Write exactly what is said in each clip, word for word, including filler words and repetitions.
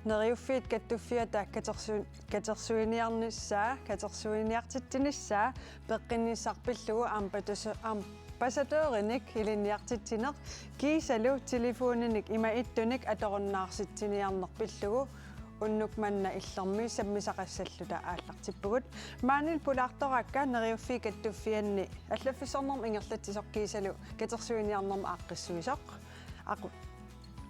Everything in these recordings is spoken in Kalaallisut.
Neriuffiit Kattuffiata katersu-, katersuiniarnissaa, katersuiniartitsinissaa peqqinnissaq pillugu ambatas-, ambassadørinik ilinniartitsineq kiisalu telefoninik ima ittunik atorunnaarsitsiniarneq pillugu unnuk manna illermi sammisaqassalluta aallartippugut. Maanil pulaartoraakka Neriuffiit Kattuffianni allaffissornermut ingerlatsisoq kiisalu katersuiniarnermut aaqqissuisoq. Aqu-,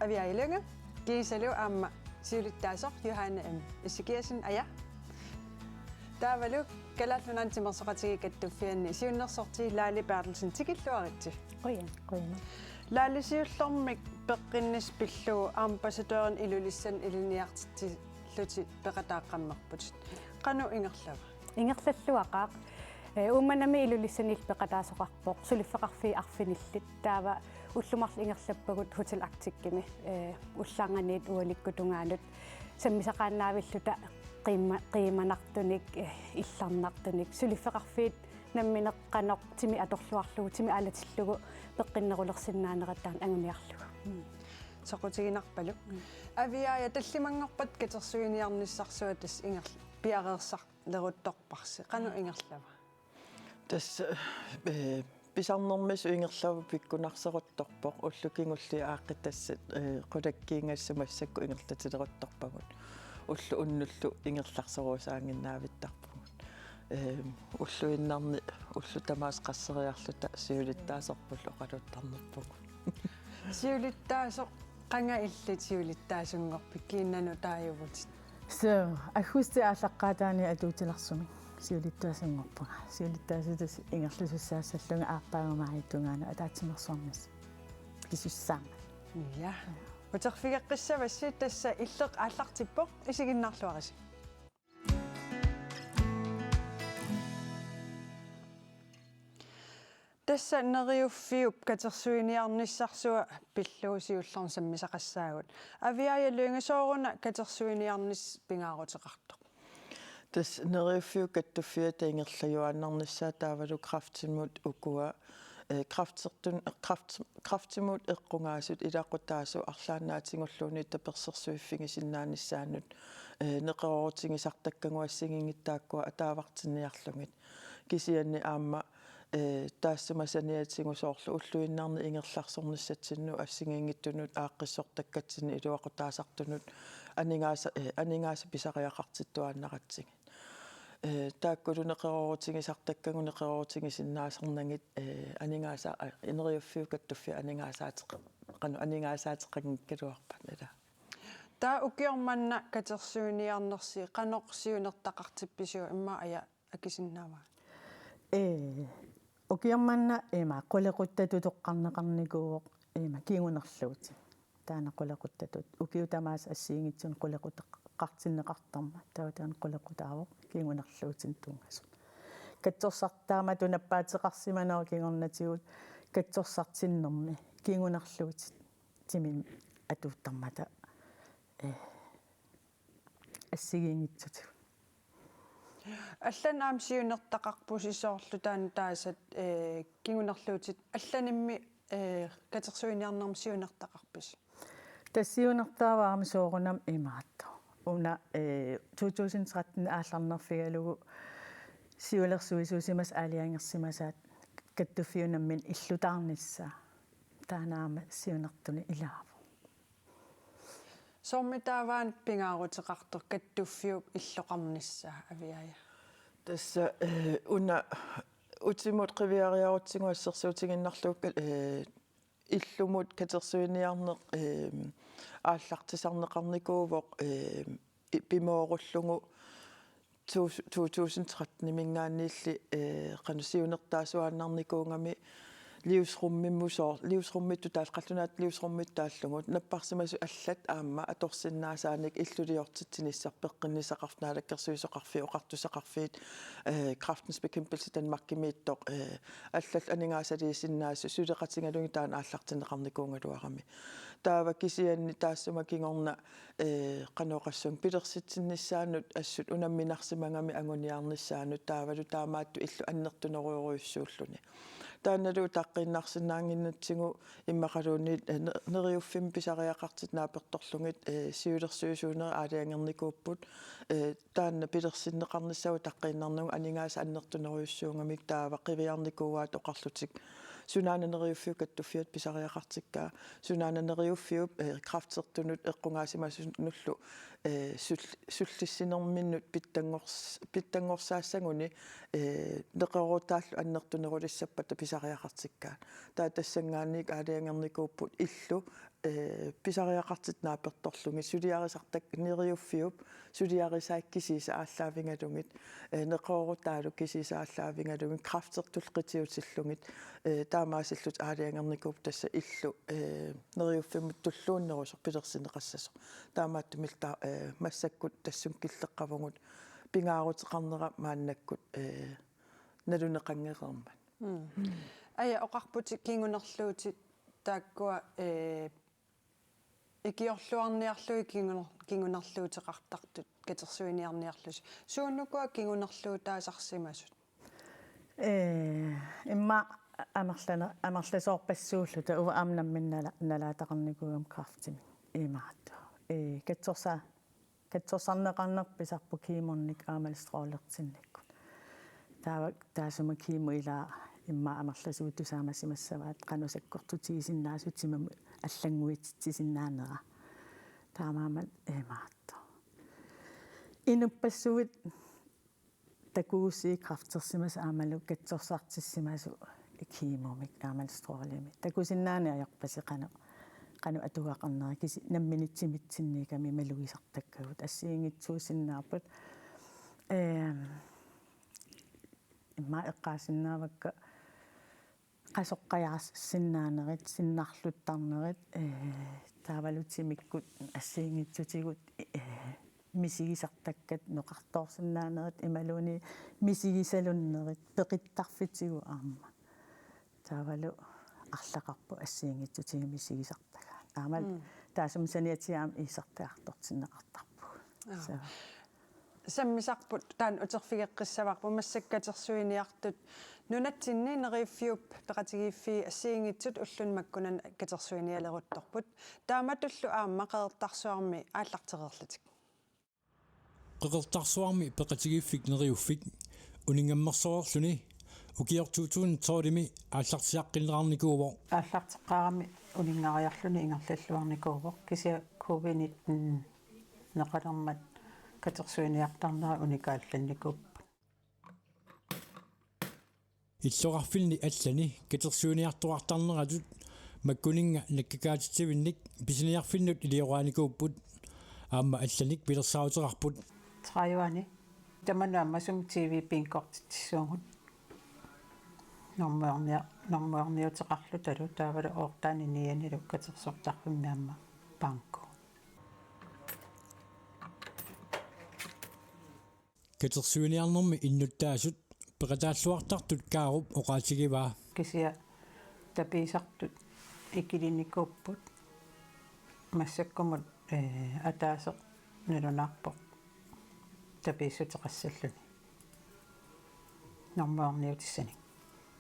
Aviaja Lynge, kiisalu aamma siulittaasoq Johanne M. Ezekiassen, aja. Taavalu Kalaallit Nunaanni Timersoqatigiit Kattuffianni siunnersorti Laali Berthelsen, tikilluaritsi. Qujan, qujan. Laali, siullermik peqqinnissaq pillugu ambassadørinik Ilulissani ilinniartitsillutit peqataaqqammerputit. Qanoq ingerlava? Ingerlalluaqaaq. Eh, Uummannami Ilulissanilu peqataasoqarpoq, suliffeqarfiit arfinillit. Taava ullut marluk ingerlappagut Hotel Arcticimi, eh, ullaarnganiit ualikkut tungaanut sammisaqaannaavilluta qiima-, qiimanartunik, eh, illarnartunik. Suliffeqarfiit nammineq qanoq timi atorluarlugu, timi aalatillugu peqqinnerulersinnaanerat taanna anguniarlugu. Mm. Soqutiginarpaluk. Mm. Aviaja, tallimanngorpat katersuiniarnissarsuaq tassa ingerl-, piareersarleruttorparsi. Qanoq ingerlava? Tassa, eh, pisarnermisut ingerlavoq pikkunarseruttorpoq, ullut kingulliit aaqqitassat, eh, qulakkiingassat massakkut ingerlatileruttorpagut. Ulloq unnullu ingerlasorusaannginnavittarpugut. Eh, ulluinnarni ullut tamaasa qasseriarluta siulittaasorpullu oqaluttarnerpugut. Siulittaasoq, qanga illit siulittaasunngorpit, kiinnanut taaguvutit? Suu, aggustip aallaqqaataani atuutilersumik siulittaasunngorpunga. Siulittaasup tassa ingerlasussaassallunga aappaagu maajip tungaanut ataatsimeersuarnissaq pisussaammat. Ja. Uterfigeqqissavassi, tassa illeq aallartippoq, isiginnaarluarisi. Tassa Neriuffiup katersuiniarnissarsuaq pillugu siullermik sammisaqassaagut. Aviaja Lynge, sooruna katersuiniarnissaq pingaaruteqartoq? Tassa Neriuffiup Kattuffiata ingerlajuaannarnissaa taavalu kræftimut ukua, eh, kræftertun-, kræft-, kræftimut eqqugaasut ilaqutaasut arlaannaatigulluunniit tapersersuiffigisinnaanissaannut, eh, neqeroorutigisartakkagut assigiinngitsut taakkua ataavartinniarlugit. Kisianni aamma, eh, taassuma saniatigut soorlu ulluinnarni ingerlasornissatsinnut assigiinngitsunut aaqqissortakkatsinnut iluaqutaasartunut aningaasa-, eh, aningaasat pisariaqartittuaannaratsigit. Eh, taakkulu neqeroorutigisartakkagut neqeroorutigisinnaasarnagit, eh, aningaasa-, a-, Neriuffiup Kattuffiata aningaasaateq-, qanoq aningaasaateqanngikkaluarpat, ilaa. Taava ukioq manna katersuiniarnersi qanoq siunertaqartippisiuk, immaqa aja akisinnaavaa? Ee, ukioq manna ima qulequttatut toqqarneqarnikuuvoq ima kingunerluutit. Taanna qulequttatut. Ukiut tamaasa assigiinngitsunik qulequteqartinneqartarmat. Taava taanna qulequtaavoq kingunerluutinik tunngasut. Katsorsart-, taamatut nappaateqarsimanerup kingornatigut katsorsartinnermi kingunerluutit timimik atuuttarmata, eh, assigiinngitsutigut. Allanik aamma siunertaqarpusi, soorlu taanna taasat, eh, kingunerluutit allanimmi, eh, katersuiniarnermi siunertaqarpisi? Tassa siunertaavara aamma soorunami imaattoq. Una, eh, to tusind tretten aallarnerfigalugu siulersuisuusimasat aalajangersimasaat Kattuffiup nammineq illutaarnissaa. Taanna aamma siunertuni ilaavoq. Soormi taavaana pingaaruteqartoq Kattuffiup illoqarnissaa, Aviaja? Tassa, eh, una utimut qiviariarutsigu assersuutigiinnarlugu, eh, illumut katersuiniarneq, eh, aallartisarneqarnikuuvoq, eh, i-, pimoorullugu to-, to tusind tretten-imiingaanniilli, eh, qanoq siunertaasuaannarnikuugami livsrummimut soo-, livsrummittut taal-, qallunaatut livsrummittut taallugu. Napparsimasut allat aamma atorsinnaasaanik illuliortitsinissaq peqqinnissaqarfik, naalakkersuisoqarfiit, oqartussaqarfiit, eh, Kræftens Bekæmpelse Danmarkimiittoq, eh, allallu aningaasaliisinnaasut suleqatigalugit taanna aallartinneqarnikuugaluarami. Taava kisianni taassuma kingorna, ee, qanoq oqassuunga, pilersitsinnissaanut assut unamminarsimagami anguniarnissaanut, taavalu taamaattoq illu annertunerujorujussuulluni. Taannalu utaqqiinnarsinnaannginnatsigu immaqaluunniit, ee, ne-, neriuffimmut pisariaqartitat naapertorlugit, ee, siulersuisuunerit aalajangernikuupput, ee, taanna pilersinneqarnissaa utaqqiinnarnagu aningaasat annertunerujussuugamik, taava qiviarnikuuaat oqarlutik: Sunaana neriuffiup kattuffiata pisariaqartikkaa? Sunaana neriuffiup, ee, kræftertunut eqqugaasimasunullu, ee, sul-, sullissinerminnut pitsanngors-, pitsanngorsaassagunik, ee, neqeroorutaallu annertunerulissappata pisariaqartikkaat? Taava tassanngaanniit aalajangernikuupput illu, ee, pisariaqartitat naapertorlugit suliarisartakkat, neriuffiup suliarisaat kisiisa aallaavigalugit, ee, neqeroorutaallu kisiisa aallaavigalugit, kræftertullu qitiutillugit, ee, taamaasillutik aalajangernikuupput tassa illu, ee, neriuffimmut tulluunnerusoq pilersinneqassasoq. Taamaattumillu ta-, ee, massakkut tassunga killeqavugut pingaaruteqarnera maannakkut, ee, naluneqanngereermat. Mm. Aja, oqarputit kingunerluutit taakkua, ee, ikiorluarniarlugit kinguner-, kingunerluuteqartartut katersuiniarniarlusi. Suunukua kingunerluutaasarsimasut? Ee, immaqa amerlane-, amerlasoorpassuulluta, uanga aamma nammineq nala-, nalaataqarnikuugama kræftimik imaattoq. Ee, katsorsa-, katsorsarneqarneq pisarpoq kemornik aammalu strålertinnikkut. Taava taassuma kemo ilaa immaqa amerlasuut tusaamasimassavaat qanoq sakkortutigisinnaasut timimut allannguititsisinnaanera. Taamaammat imaattoq. Inuppassuit takuusii kræftersimasut aammalu katsorsartissimasut kemomik aammalu strålemik. Takusinnaaneq ajorpasi qanoq, qanoq atugaqarnera, kisi-, nammineq timitsinniigamik malugisartakkagut assigiinngitsuusinnaapput. Ehm, immaqa eqqaasinnaavakka qasoqqajaarsinnaanerit, sinnarluttarnerit, ee, taavalu timikkut assigiinngitsutigut, ee, misigisartakkat noqartoorsinnaanerit imaluunniit misigisalunnerit peqittarfitigut aamma. Taavalu arlaqarpoq assigiinngitsutigut misigisartagaat. Aammalu Mm. taassuma saniatigut aamma iisartagartortinneqartarpugut. Joo. So. Sammisarput taanna uterfigeqqissavarput, massakkut katersuiniartut nunatsinni Neriuffiup peqatigiiffii assigiinngitsut ulluni makkunani katersuinialeruttorput. Taamatullu aamma Qeqertarsuarmi aallartereerlutik. Qeqertarsuarmi peqatigiiffik Neriuffik uninngammersoreerluni ukioq to tusind tolvimi aallartiaqqinneqarnikuuvoq. Aallarteqqaarami uninngariarluni ingerlalluarnikuuvoq, kisianni covid nitten neqalermat katersuiniartarnera unikkaallannikuupput. Illoqarfinni allani katersuiniartoqartarneratut makkuninnga nakkakaatitsivinnik pisiniarfinnut ilioraanikuupput, aamma allanik pilersaaruteqarput. Tredive-ani. Tamanna aamma sumi T V-p inkortitsissuugut. Normuernia-, normuerniuteqarlutalu taavalu oortaani nianilu katersortarfimmi aamma banko. Katersuiniarnermi innuttaasut peqataalluartartut Kaarup oqaatigivaa. Kisianni tapiisartut ikilinikuupput massakkumut, ee, ataaseq nalunaarpoq tapiissuteqassalluni normuerniutissanik.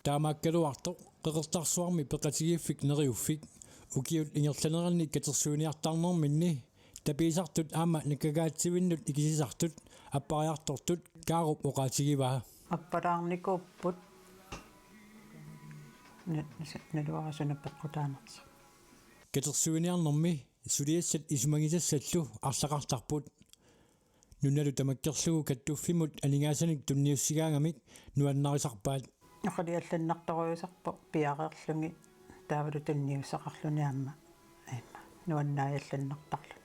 Taamaakkaluartoq Qeqertarsuarmi peqatigiiffik Neriuffik ukiut ingerlaneranni katersuiniartarnerminni tapiisartut aamma nakkakaatitsivinnut ikisisartut appariartortut Kaarup oqaatigivaa. Appalaarnikuupput na-, na-, naluara suna peqqutaanersoq. Katersuiniarnermi suliassat isumagisassallu arlaqartarput. Nunalu tamakkerlugu kattuffimmut aningaasanik tunniussigaangamik nuannarisarpaat. Oqaluallannertorujussuusarpoq piareerlugit taavalu tunniussaqarluni aamma, aamma nuannaajallannertarluni.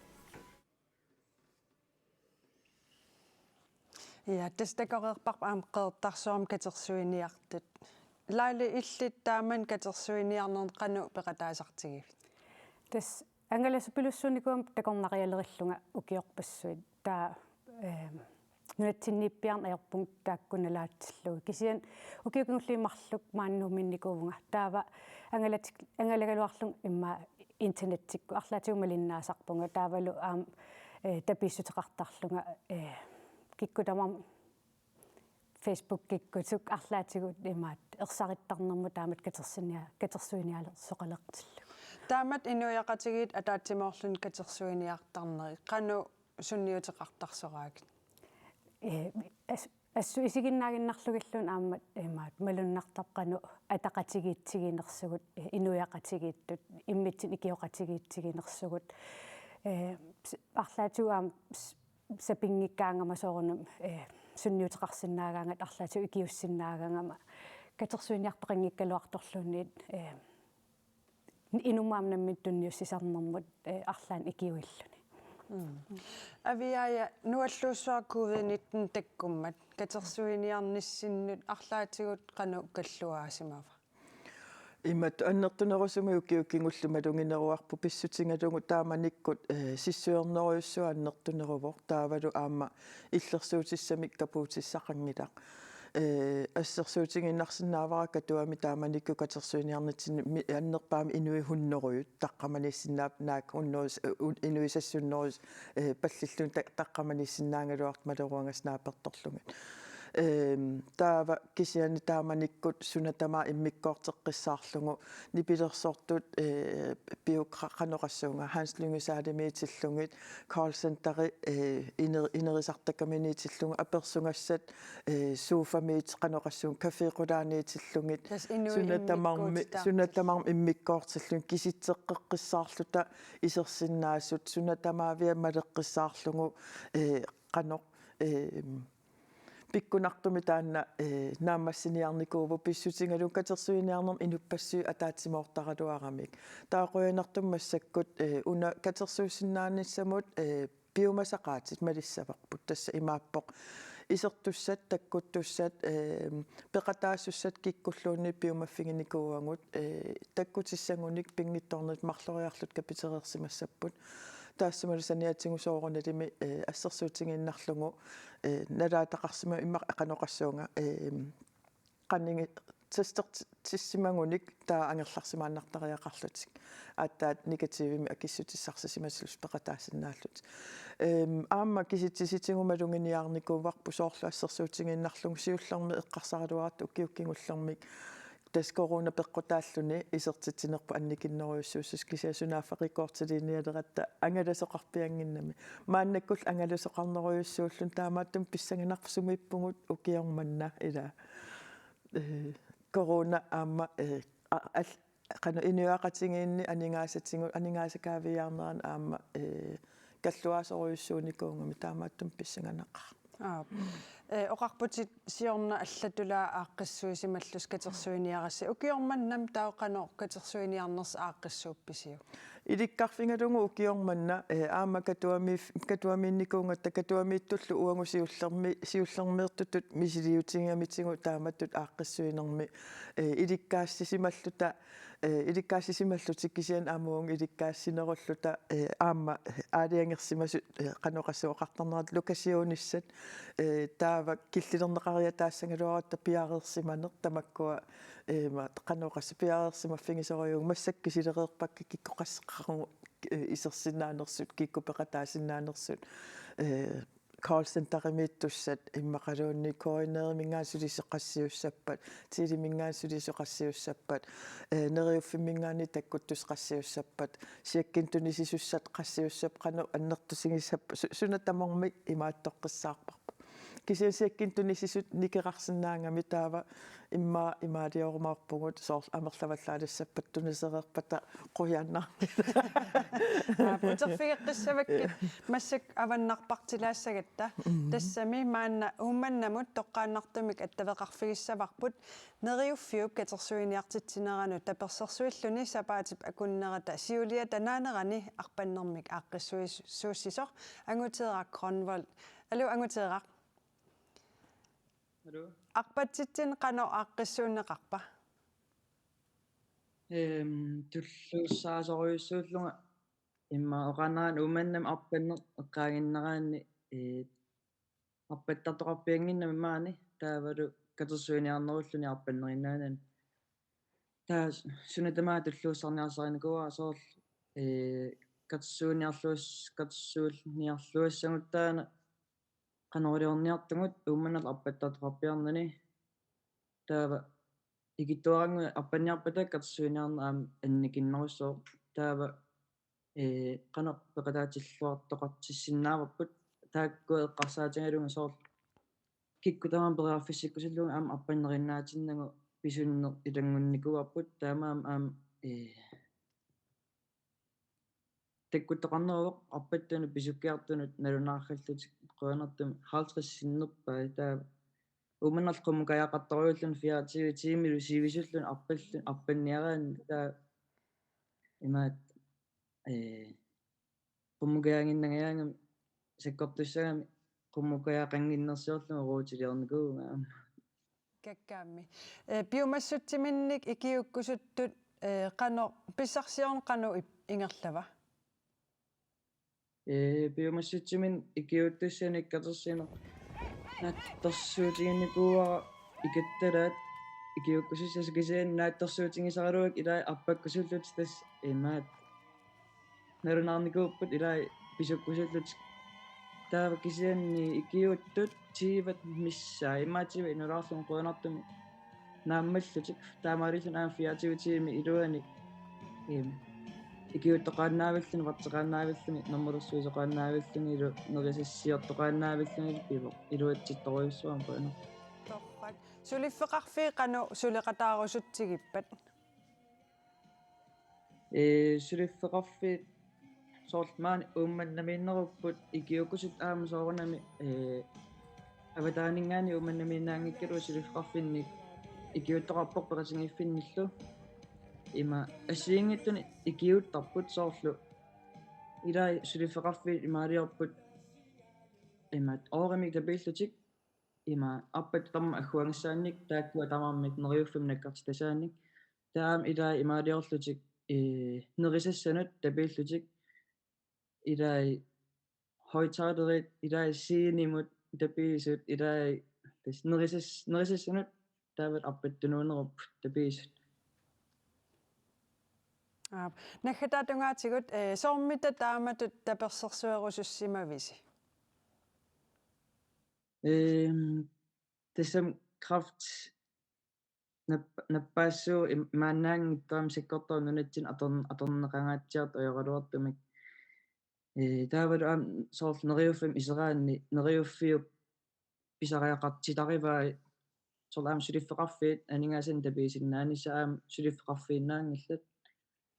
Ja, tassa takoreerparput aamma Qeqertarsuarmi katersuiniartut. Laila, illit taamani katersuiniarnerni qanoq peqataasartigivit? Tassa angalasupilussuunikuugama takornarialerillunga ukiorpassuit. Taava, ehm, nunatsinniippiarneq ajorpunga taakku nalaatsillugu. Kisianni ukiut kingulliit marluk maani Nuummiinnikuuvunga. Taava angalatik-, angalagaluarlunga immaqa internettikkut arlaatigut malinnaasarpunga taavalu aamma, eh, tapiissuteqartarlunga, eh, kikkut tamarmik Facebookikkut sukkut arlaatigut imaattoq ersarittarnermut taamatut katersuinia-, katersuiniarlersoqalertillugu. Taamatut inuiaqatigiit ataatsimoorluni katersuiniartarneri qanoq sunniuteqartarsoraagit? Eh, as-, assut isiginnaaginnarlugilluunniit aamma imaattoq malunnartarpoq qanoq ataqatigiitsiginersugut, eh, inuiaqatigiittut, immitsinnut ikioqatigiitsiginersugut. Eh, s-, arlaatigut aamma s-, sapinngikkaangama soorunami, eh, sunniuteqarsinnaagaangata arlaatigut ikiussinnaagangama katersuiniartoqanngikkaluartorluunniit, eh, inummut aamma nammineq tunniussisarnermut, eh, arlaannik ikiuilluni. Mm. Aviaaja, nualluussuaq covid nitten takkummat katersuiniarnissinnut arlaatigut qanoq kalluaasimava? Imatut annertunerusumik ukiut kingulliit malugineruarput pissutigalugu taamanikkut, eh, sissuernerujussuaq annertuneruvoq taavalu aamma illersuutissamik kapuutissaqanngilaq. Eh, assersuutigiinnarsinnaavara Katuami taamanikkut katersuiniarnitsinni mi-, annerpaamik inuit hunnorujut taqqamaniissinnaapput naak hunnorujus, eh, un-, inuit sassunnorujut, eh, pallillutik ta-, taqqamaniissinnaagaluartut maleruagassat naapertorlugit. Ehm, taava kisianni taamanikkut suna tamaat immikkoorteqqissaarlugu nipilersortut, eh, piuk qa-, qanoq oqassuunga Hans Lynge Saalimiitillugit, callcenteri, eh, iner-, inerisartakkaminiitillugit, apersugassat, eh, sofamiit qanoq oqassuunga cafequlaaniitillugit, tassa inuit suna tamarmi-, immikkuutitaartut. Suna tamarmi immikkoortillugit kisitseqqeqqissaarluta isersinnaasut, suna tamaavia maleqqissaarlugu, eh, qanoq, eh, pikkunartumik taanna, eh, naammassiniarnikuuvoq pissutigalugu katersuiniarnermi inuppassuit ataatsimoortaraluaramik. Taava qujanartumik massakkut, eh, una katersuussinnaanissamut, eh, piumasaqaatit malissavarput. Tassa imaappoq isertussat, takkuttussat, eh, peqataasussat kikkulluunniit piumaffiginikuuagut, eh, takkutissagunik pinngitsoornatik marloriarlutik kapitereersimassapput. Taassumalu saniatigut soorunalimi, eh, assersuutigiinnarlugu, eh, nalaataqarsimagunik immaqa qanoq oqassuunga, eh, qanigi-, testertissimagunik taava angerlarsimaannartariaqarlutik. Aatsaat negativimik akissutissarsisimasussat peqataasinnaallutik. Ehm, aamma kisitsisitigut maluginiarnikuuarput soorlu assersuutigiinnarlugu siullermik eqqarsaraluaratta ukiut kingullermik tassa corona peqqutaalluni isertitsinerput annikinnerujussuussasoq kisianni sunaaffa rekordiliinialeratta angalasoqarpiannginnami. Maannakkullu angalasoqarnerujussuulluni taamaattumik pissanganarpoq sumiippugut ukioq manna ila. Eh, corona aamma, eh, a-, al-, qanoq inuiaqatigiinni aningaasatigut, aningaasat kaaviiaarneranni aamma, eh, kalluaasorujussuunikuugami taamaattumik pissanganaqaaq. Aap. Eh, oqarputit siorna allatulaa aaqqissuisimallusi katersuiniarassi. Ukioq mannami taava qanoq katersuiniarnersi aaqqissuuppisiuk? Ilikkarfigalugu ukioq manna, eh, aamma Katuami-, Katuamiinnikuugatta Katuamiittullu uagut siullermi-, siullermeertutut misiliutigigamitigut taamatut aaqqissuinermi, eh, ilikkaassisimalluta, eh, ilikkaassisimallutik kisianni aamma uagut ilikkaassinerulluta, eh, aamma aalajangersimasut, eh, qanoq oqassuunga oqartarnerat lokationissat, eh, taava killilerneqariataassagaluaratta piareersimaneq tamakkua, eh, ma-, qanoq oqassuunga piareersimaffigisorujuuvugut massakkut kisilereerpakka kikkut qasseqarnermut, eh, isersinnaanersut, kikkut peqataasinnaanersut, eh, callcenterimiittussat immaqaluunniit KNR-iminngaanniit sulisut qassiussappat, Teleminngaanniit sulisut qassiussappat, eh, Neriuffimminngaanniit takkuttussat qassiussappat, checkini tunisisussat qassiussappat, qanoq annertusigisappat, su-, suna tamarmi imaattoqqissaarparput. Kisianni checkini tunisisut nikerarsinnaagami taava immaqa imaaliorumaarpugut soorlu amerlavallaalissappat tunisereerpata qujanarnit. Aap, uterfigeqqissavakkit massakkut avannarpartilaassagatta. Mhm. Tassami maanna Uummannamut toqqaannartumik attaveqarfigissavarput Neriuffiup katersuiniartitsineranut tapersersuilluni sapaatip akunnerata siuliata naanerani arpannermik aaqqissuissuussisoq Anguteeraq Grønvold. Aluu, Anguteeraq. Aluu. Arpatsitsinni qanoq aaqqissuunneqarpa? Ehm, tulluussaasorujussuullunga immaqa oqarnerani Uummannami arpanneq eqqaaginnaraanni, eh, arpattartoqarpiannginnami maani taavalu katersuiniarnerulluni arpanneriinnaanani. Taava suna tamaat tulluussarniarsarinikuuara soorlu ee, katersuiniarluas-, katersuiniarluassagut taanna qanoq iliorniartugut Uummannarlu arpattartoqarpiarnani. Taava ikittuaraannguit arpanniarpata katersuiniarneq aamma annikinnerussooq. Taava, ee, qanoq peqataatilluartoqartissinnaavarput, taakku eqqarsaatigalugit soorlu kikkut tamarmik periarfissikkusullugu aamma arpannerinnaatinnagu pisunneq ilanngunnikuuarput, taamaammat aamma, ee, takkuttoqarneruvoq arpattunut pisukkiartunut nalunaarlutik, qujanartumik halvtreds sinnerpai. Taava Uummannarlu qummukajaqartorujuulluni fireogtyve tiimilu sivisulluni arpallu-, arpanniaraanni, taava imaattoq, ee, qummukajaaginnangajaangami sakkortussagami qummukajaqannginnersiorlunga uagutsiliornikuuvunga aamma. Kakkaammi. Ee, piumassutsiminnik ikiuukkusuttut, ee, qanoq, pissarsiorneq qanoq ip-, ingerlava? Ee, piumassutsiminnik ikiuuttussanik katersineq naatsorsuutiginikuuara ikattalaat ikiuukkusussasut, kisianni naatsorsuutigisaraluakka ilai arpakkusullutik, tassa imaattoq nalunaarnikuupput ilai pisukkusullutik. Taava kisianni ikiuuttut tyvet missaat, imaattoq tyvet inulaarlugit qujanartumik naammallutik, taamaalilluni aamma fireogtyve tiimit iluanni, em, ikiuuttoqaannaavilluni, varteqaannaavilluni, normulersuisoqaannaavillunilu, nerisassiortoqaannaavillunilu pivoq, iluatsittorujussuarmik qujanartumik. Torrak. Suliffeqarfiit qanoq suleqataarusutsigippat? Ee, suliffeqarfiit soorlu maani Uummannamiinnerupput, ikiuukkusut aamma soorunami, ee, avataaninngaanniit Uummannamiinnaanngikkaluarlutik suliffeqarfinnik ikiuuttoqarpoq peqatigiiffinnillu. Ima assigiinngitsunik ikiuuttarput, soorlu ilai suliffeqarfiit imaaliorput imaattoq oorimik tapiillutik, ima arpat tamarmik agguagassaannik, taakkua tamarmik neriuffimmi nakkartitasaannik. Taava ilai imaaliorlutik, ee, nerisassanut tapiillutik, ilai højttalerit, ilai scenemut tapiisut, ilai tassa nerisas-, nerisassanut taava arpattunuunerupput tapiisut. Aap. Naggataata tungaatigut, ee, soormita taamatut tapersersuerusussimavisi? Ehm, tassami kræfti nap-, nappaassuup im-, imaannaanngitsoq aamma sakkortooq nunatsinni atorn-, atorneqangaatsiartoq ajoraluartumik. Ee, taavalu aamma soorlu Neriuffimmi iseraanni Neriuffiup pisariaqartitarivai, soorlu aamma suliffeqarfiit aningaasanik tapiisinnaanissaq aamma suliffeqarfiinnaanngillat.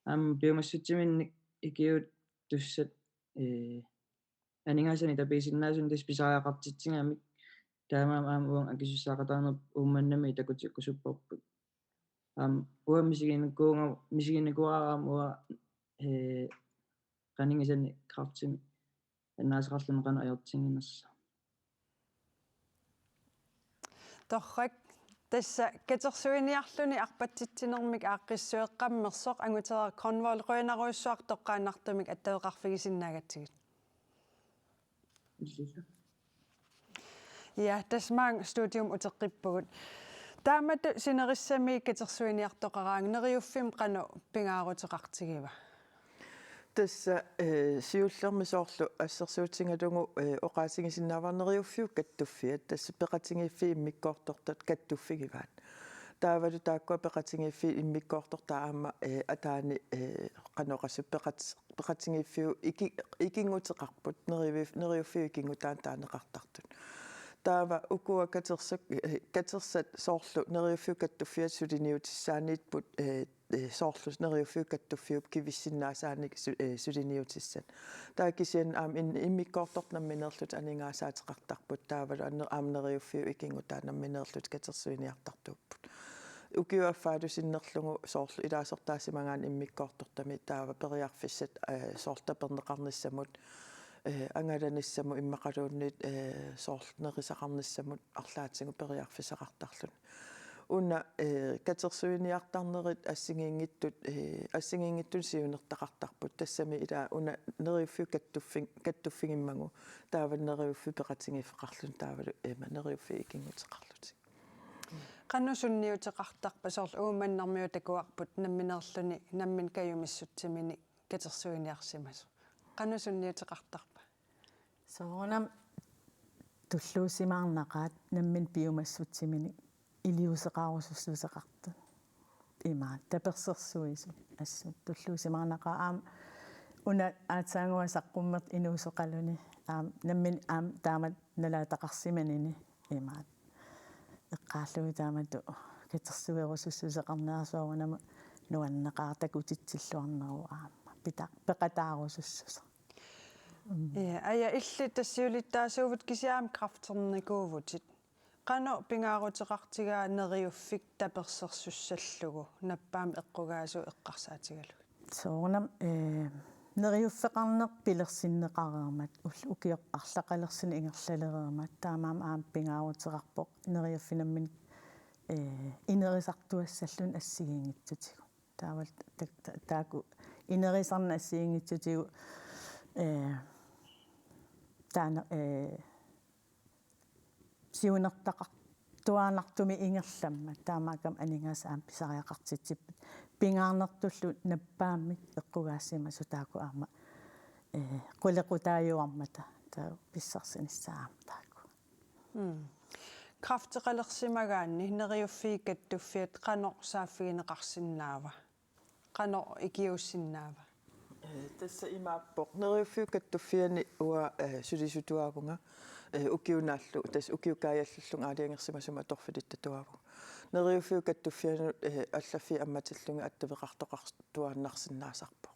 Aamma piumassutsiminnik ikiuuttussat, ee, aningaasanik tapiisinnaasunik tassa pisariaqartitsigamik. Taamaammat aamma uunga akisussaaqataanerput Uummannamiit takutikkusupparput. Aamma uanga misiginikuuga-, misiginikuuara aamma uanga, ee, qanigisannik kræftimi annaasaqarluni qanoq ajortiginersoq. Torrak, tassa katersuiniarluni arpatitsinermik aaqqissueqqammersoq Angutereeraq Grønvold, qujanarujussuaq toqqaannartumik attaveqarfigisinnaagatsigit. Illillu. Ja, tassa maanga studiumut uteqqippugut. Taamatut sinerissami katersuiniartoqaraangat Neriuffimmi qanoq pingaaruteqartigiva? Tassa, eh, siullermi soorlu assersuutigalugu, eh, oqaatigisinnaavara Neriuffiup kattuffiat, tassa peqatigiiffiit immikkoortortat kattuffigivaat. Taavalu taakkua peqatigiiffiit immikkoortortat aamma, eh, ataani, eh, qanoq oqassuunga peqat-, peqatigiiffiup iki-, ikinnguteqarput, Neriuff-, Neriuffiup ikinngutaanut taaneqartartut. Taava ukua katersak-, eh, katersat soorlu Neriuffiup kattuffiata suliniutissaanniipput, eh, eh, soorlu Neriuffiup kattuffiup kivissinnaasaannik su-, eh, suliniutissat. Taava kisianni aamma in-, immikkoortortat nammineerlutik aningaasaateqartarput, taavalu anner-, aamma Neriuffiup ikinngutaat nammineerlutik katersuiniartartuupput. Ukiup affaalu sinnerlugu soorlu ilaasortaasimagaanni immikkoortortami taava periarfissat, eh, soorlu taperneqarnissamut, eh, angalanissamut immaqaluunniit, eh, soorlu nerisaqarnissamut arlaatigut periarfissaqartarluni. Una, eh, katersuiniartarnerit assigiinngitsut, eh, assigiinngitsunik siunertaqartarput. Tassami ila una Neriuffiup kattuffig-, kattuffigimmagu taava Neriuffiup peqatigiiffeqarluni taavalu ima Neriuffiup ikinnguteqarlutik. Qanoq sunniuteqartarpa, soorlu Uummannarmiut takuarput nammineerluni nammineq kajumissutsiminik katersuiniarsimasoq. Qanoq sunniuteqartarpa? Soorunami tulluusimaarnaqaat nammineq piumassutsiminnik iliuuseqarusussuseqartut. Imaat tapersersuisut assut tulluusimaarnaqaat aamma una aatsaannguaq saqqummertut inuusoqaluni aamma nammineq aamma taamatut nalaataqarsimanini imaat. Eqqaallugit taamatut katersuerusussuseqarnera soorunami nuanneqaaq takutitsilluarneruvoq aamma. Pita-, peqataarusussuseq. Mm. Ja, Aja, illit tassa siulittaasuuvut kisianni aamma kræfternikuuvutit. Qanoq pingaaruteqartigaa Neriuffik tapersersussallugu nappaamik eqqugaasut eqqarsaatigalugit? Soorunami, eh, neriuffeqarneq pilersinneqareermat, ullut ukiut arlaqalersineq ingerlalereermat, taamaammat aamma pingaaruteqarpoq Neriuffik nammineq, eh, inerisartuassalluni assigiinngitsutigut. Taavalu ta-, ta-, taakku inerisarneq assigiinngitsutigut, eh, taanna, eh, siunertaqartuaannartumik ingerlammat, taamaakkami aningaasat aamma pisariaqartitsipput. Pingaarnertullu nappaammik eqqugaassimasut taakku aamma, eh, qulequtaajuarmata, taava pissarsinissaat aamma taakku. Mm. Kræfteqalersimagaanni Neriuffiit Kattuffiat qanoq saaffigineqarsinnaava? Qanoq ikiuussinnaava? Eh, tassa imaappoq. Neriuffiup Kattuffianni uanga, eh, sulisutuaavunga, eh, ukiunaallu, tassa ukiut kaajallallugu aalajangersimasumik atorfilittatuaavunga. Neriuffiup Kattuffianut, eh, allaffiit ammatillugit attaveqartoqartuaannarsinnaasarpoq.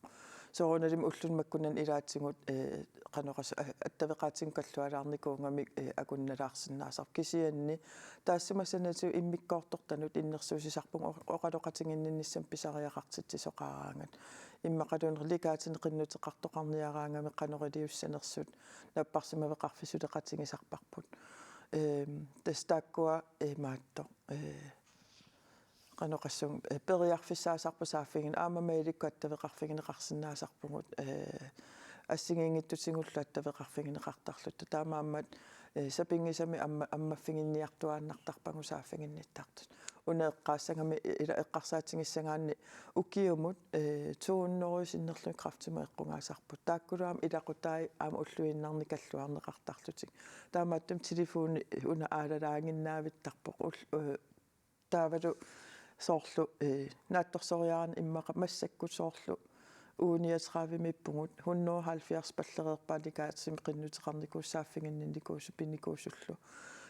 Soorunalimi ulluni makkunani ilaatigut, eh, qanoq oqas-, eh, attaveqaatinut kallualaarnikuugamik, eh, akunnalaarsinnaasarpoq. Kisianni taassuma sanatsigut immikkoortortanut innersuussisarpunga o-, oqaloqatiginninnissamut pisariaqartitsisoqaraangat. Immaqaluunniit legaatinik qinnuteqartoqarniaraangamik qanoq iliussanersut napparsimaveqarfik suleqatigisarparput. Ehm, tassa taakkua imaattoq. Eh, qanoq oqassuunga, eh, periarfissaasarput saaffigineq aamma mailikkut attaveqarfigineqarsinnaasarpugut, eh, assigiinngitsutigullu attaveqarfigineqartarlutta. Taamaammat, eh, sapinngisamik amma-, ammaffiginniartuaannartarpagut saaffiginnittartut. Una eqqaassagami ila eqqarsaatigissagaanni ukiumut, eh, to hundrede sinnerlugit kræftimut eqqugaasarput. Taakkulu aamma ilaqutai aamma ulluinnarni kalluarneqartarlutik. Taamaattumik telefoni una aalalaaginnaavittarpoq. Ul-, eh, taavalu soorlu, eh, naatsorsoriarama immaqa massakkut soorlu uge niogtredivemiippugut, hundrede og halvfjerds ballereerpaat legaatimik qinnuteqarnikuusoq saaffiginninnikuusoq pinikuusullu.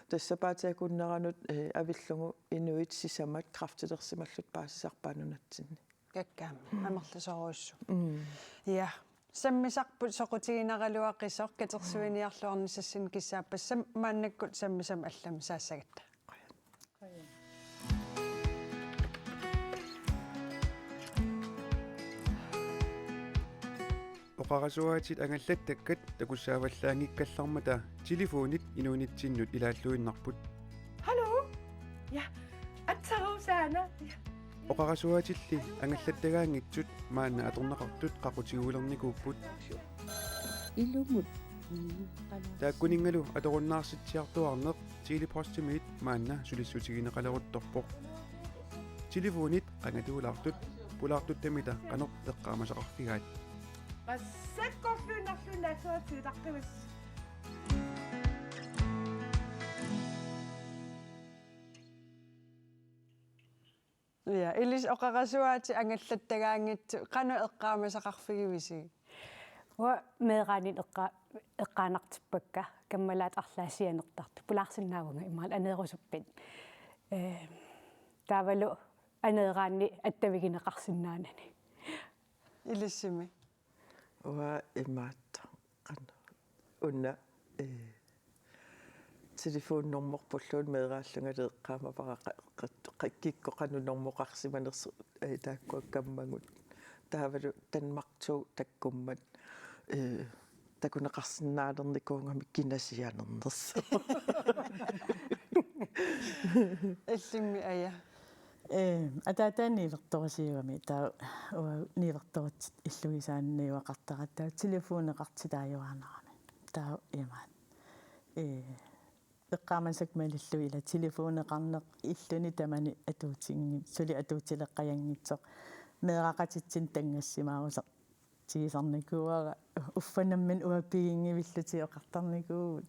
Tassa sapaatip akunneranut, eh, avillugu inuit sisamat kræftilersimallutik paasisarpaat nunatsinni. Kakkaammi, amerlasoorujussuaq. Mm. Ja. Sammisarput soqutiginaraluaqisoq katersuiniarluarnissassinnut kissaappassammat maannakkut sammisamik allamik saassagatta. Oqarasuaatit angallattakkat takussaavallaanngikkallarmata telefonit inuunitsinnut ilaalluinnarput. Hallo? Ja, atsaruusaana. Ja. Oqarasuaatilli angallattagaanngitsut maanna atorneqartut qaqutiguulernikuupput. Ilumut. Taakkuninngalu atorunnaarsitsiartuaarneq Tele-Postimiit maanna sulissutigineqaleruttorpoq. Telefonit qangatuulaartut pulaartuttamita qanoq eqqaamasaqarfigaat? Massakkorluinnarluinnaassagatsigu taqqivas. Ja, ilissi oqarasuaatit angallattagaanngitsut qanoq eqqaamasaqarfigivisi? Uanga meeraaninnut eqqa-, eqqaanartippakka kammalaat arlaat sianertartut. Pulaarsinnaavunga immaqa aneerusuppit. Eh, taavalu aneeraanni attavigineqarsinnaanani. Ilissimi? Uanga imaattoq. Qanoq. Una, eh, telefonnormorpulluunniit meeraallungali eqqaamavara qa-, qa-, qa-, kikkut qanoq normoqarsimanersoq, eh, taakkua kammagut. Taavalu Danmark to takkummat, eh, takuneqarsinnaalernikuugami kina sianernersoq. Illimmi Aja? Eh, ataataga niuertorusiugami, taava uagut niuertorutsit illugisaanniuaqartaratta, taava telefoneqartitaajuaannarami. Taava imaat. Eh, eqqaamasakka malillugit ila telefoneqarneq illuni tamani atuutinngitsoq, suli atuutileqqajanngitsoq, meeraqatitsinnut tanngassimaarusoq tigusarnikuuara, uffa nammineq uanga piginngivillutik oqartarnikuuvugut.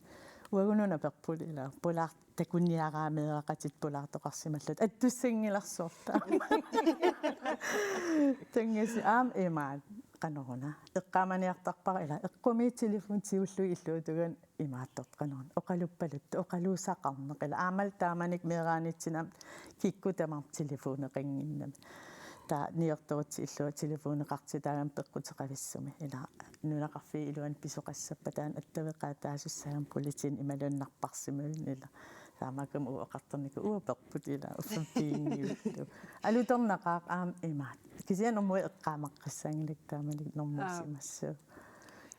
Uagut nunarput ila pulaar-, takunniaraat meeraqatit pulaartoqarsimallutik. Attussanngilarsi soorlu. Tangasi aamma imaat qanoruna. Eqqaamaniartarpara ila eqqumiit telefoni tigullugu illuatungaani imaattoq qanoruna. Oqaluppaluttut, oqaluussaqarneq ila aammalu taamanikkut meeraanitsinni aamma kikkut tamarmik telefoneqannginnami. Taava niortorutsigillugu telefoneqartitaagami peqquteqavissumik. Ila nunaqarfiit iluanni pisoqassappat taanna attaveqaataasussaagami politiinit imaluunniit napparsimavinni ila. Taamaakkami uagut oqartarnikuuvugut uanga peqqutaq ila uffa piginngivillugu. Alutornaqaaq aamma imaat. Kisianni normu eqqaamaqqissaanngilakka taamanikkut normuusimassooq.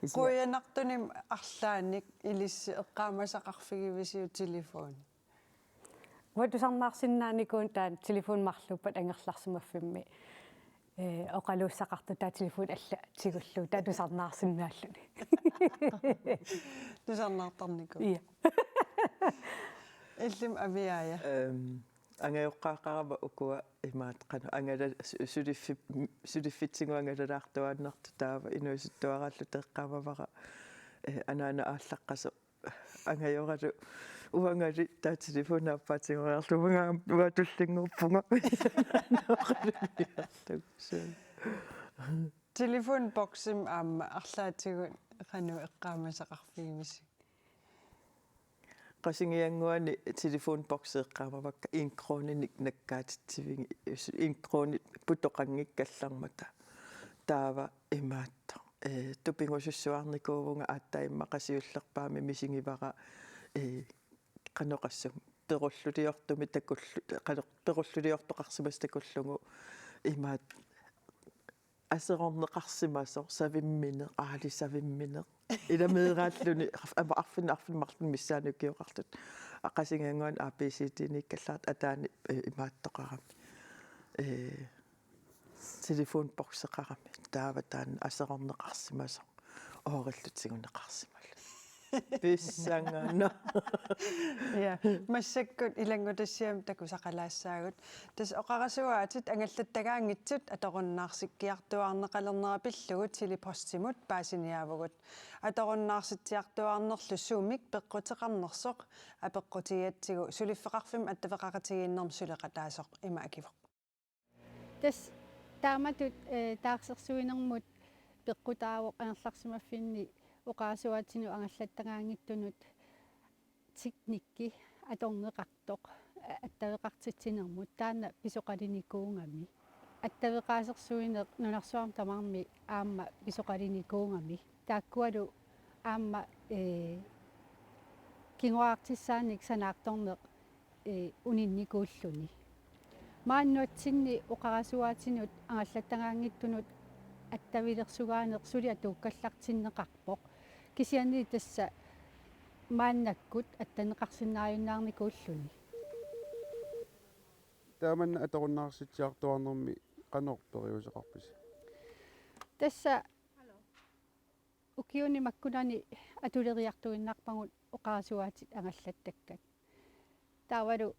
Kisianni qujanartunik arlaannik ilissi eqqaamasaqarfigivisiuk telefoni? Uanga tusarnaarsinnaanikuuvunga taanna telefoni marluuppat angerlarsimaffimmi, ee, oqaluussaqartut taava telefoni alla tigullugu taava tusarnaarsinnaalluni. Tusarnaartarnikuuvoq. Ja. Illimmi Aviaaja? Ehm, angajoqqaaqarama ukua imaat qanoq angala-, su-, suliffip-, suliffitsigut angalalaartuaannartut taava inuusuttuaraalluta eqqaamavara, eh, anaana aallaqqasoq angajoralu uangali taava telefoni aappaa tigoriarlugu uanga, uanga tullinnguuppunga. Suu. Telefonboksimi aamma arlaatigut qanoq eqqaamasaqarfigivisiuk? Qasigiannguani telefonboksi eqqaamavakka en kroninik nakkaatitsivigiuk, en kroni putoqanngikkallarmata. Taava imaattoq. Ee, tupigusussuarnikuuvunga aatsaat immaqa siullerpaamik misigivara, ee, qanoq oqassaanga, perulluliortumik takullu-, qanoq perulluliortoqarsimasoq takullugu imaattoq aserorneqarsimasoq savimmineq, aali savimmineq. Ila meeraalluni arf-, aamma arfineq, arfineq-marlunnik missaani ukioqartut. Qasigiannguani A B C D-nikkallartut ataani, ee, imaattoqarami. Ee, telefonbokseqarami. Taava taanna aserorneqarsimasoq. Oorillutik tiguneqarsimallutik. Pissanganaq. Ja, massakkut ilanngutassiami takusaqalaassaagut. Tassa oqarasuaatit angallattagaanngitsut atorunnaarsikkiartuaarneqalernera pillugu Tele-Postimut paasiniaavugut. Atorunnaarsittartuaarnerlu sumik peqquteqarnersoq apeqqutigigatsigu suliffeqarfimmut attaveqaqatigiinnermut suleqataasoq ima akivoq. Tassa taamatut, eh, taarsersuinermut peqqutaavoq angerlarsimaffinni oqarasuaatinut angallattagaanngitsunut teknikki atorneqartoq, eh, attaveqartitsinermut taanna pisoqalinikuugami. Attaveqaasersuineq nunarsuarmi tamarmi aamma pisoqalinikuugami. Taakkualu aamma, eh, kinguaartissaanik sanaartorneq, eh, uninnikuulluni. Maani nunatsinni oqarasuaatinut angallattagaanngitsunut attavilersugaaneq suli atuukkallartinneqarpoq. Kisianni tassa maannakkut attaveqarsinnaajunnaarnikuulluni. Taamanna atorunnaarsittartuaarnermi qanoq periuseqarpisi? Tassa ukiuni makkunani atuleriartuinnarpagut oqarasuaatit angallattakkat. Taavalu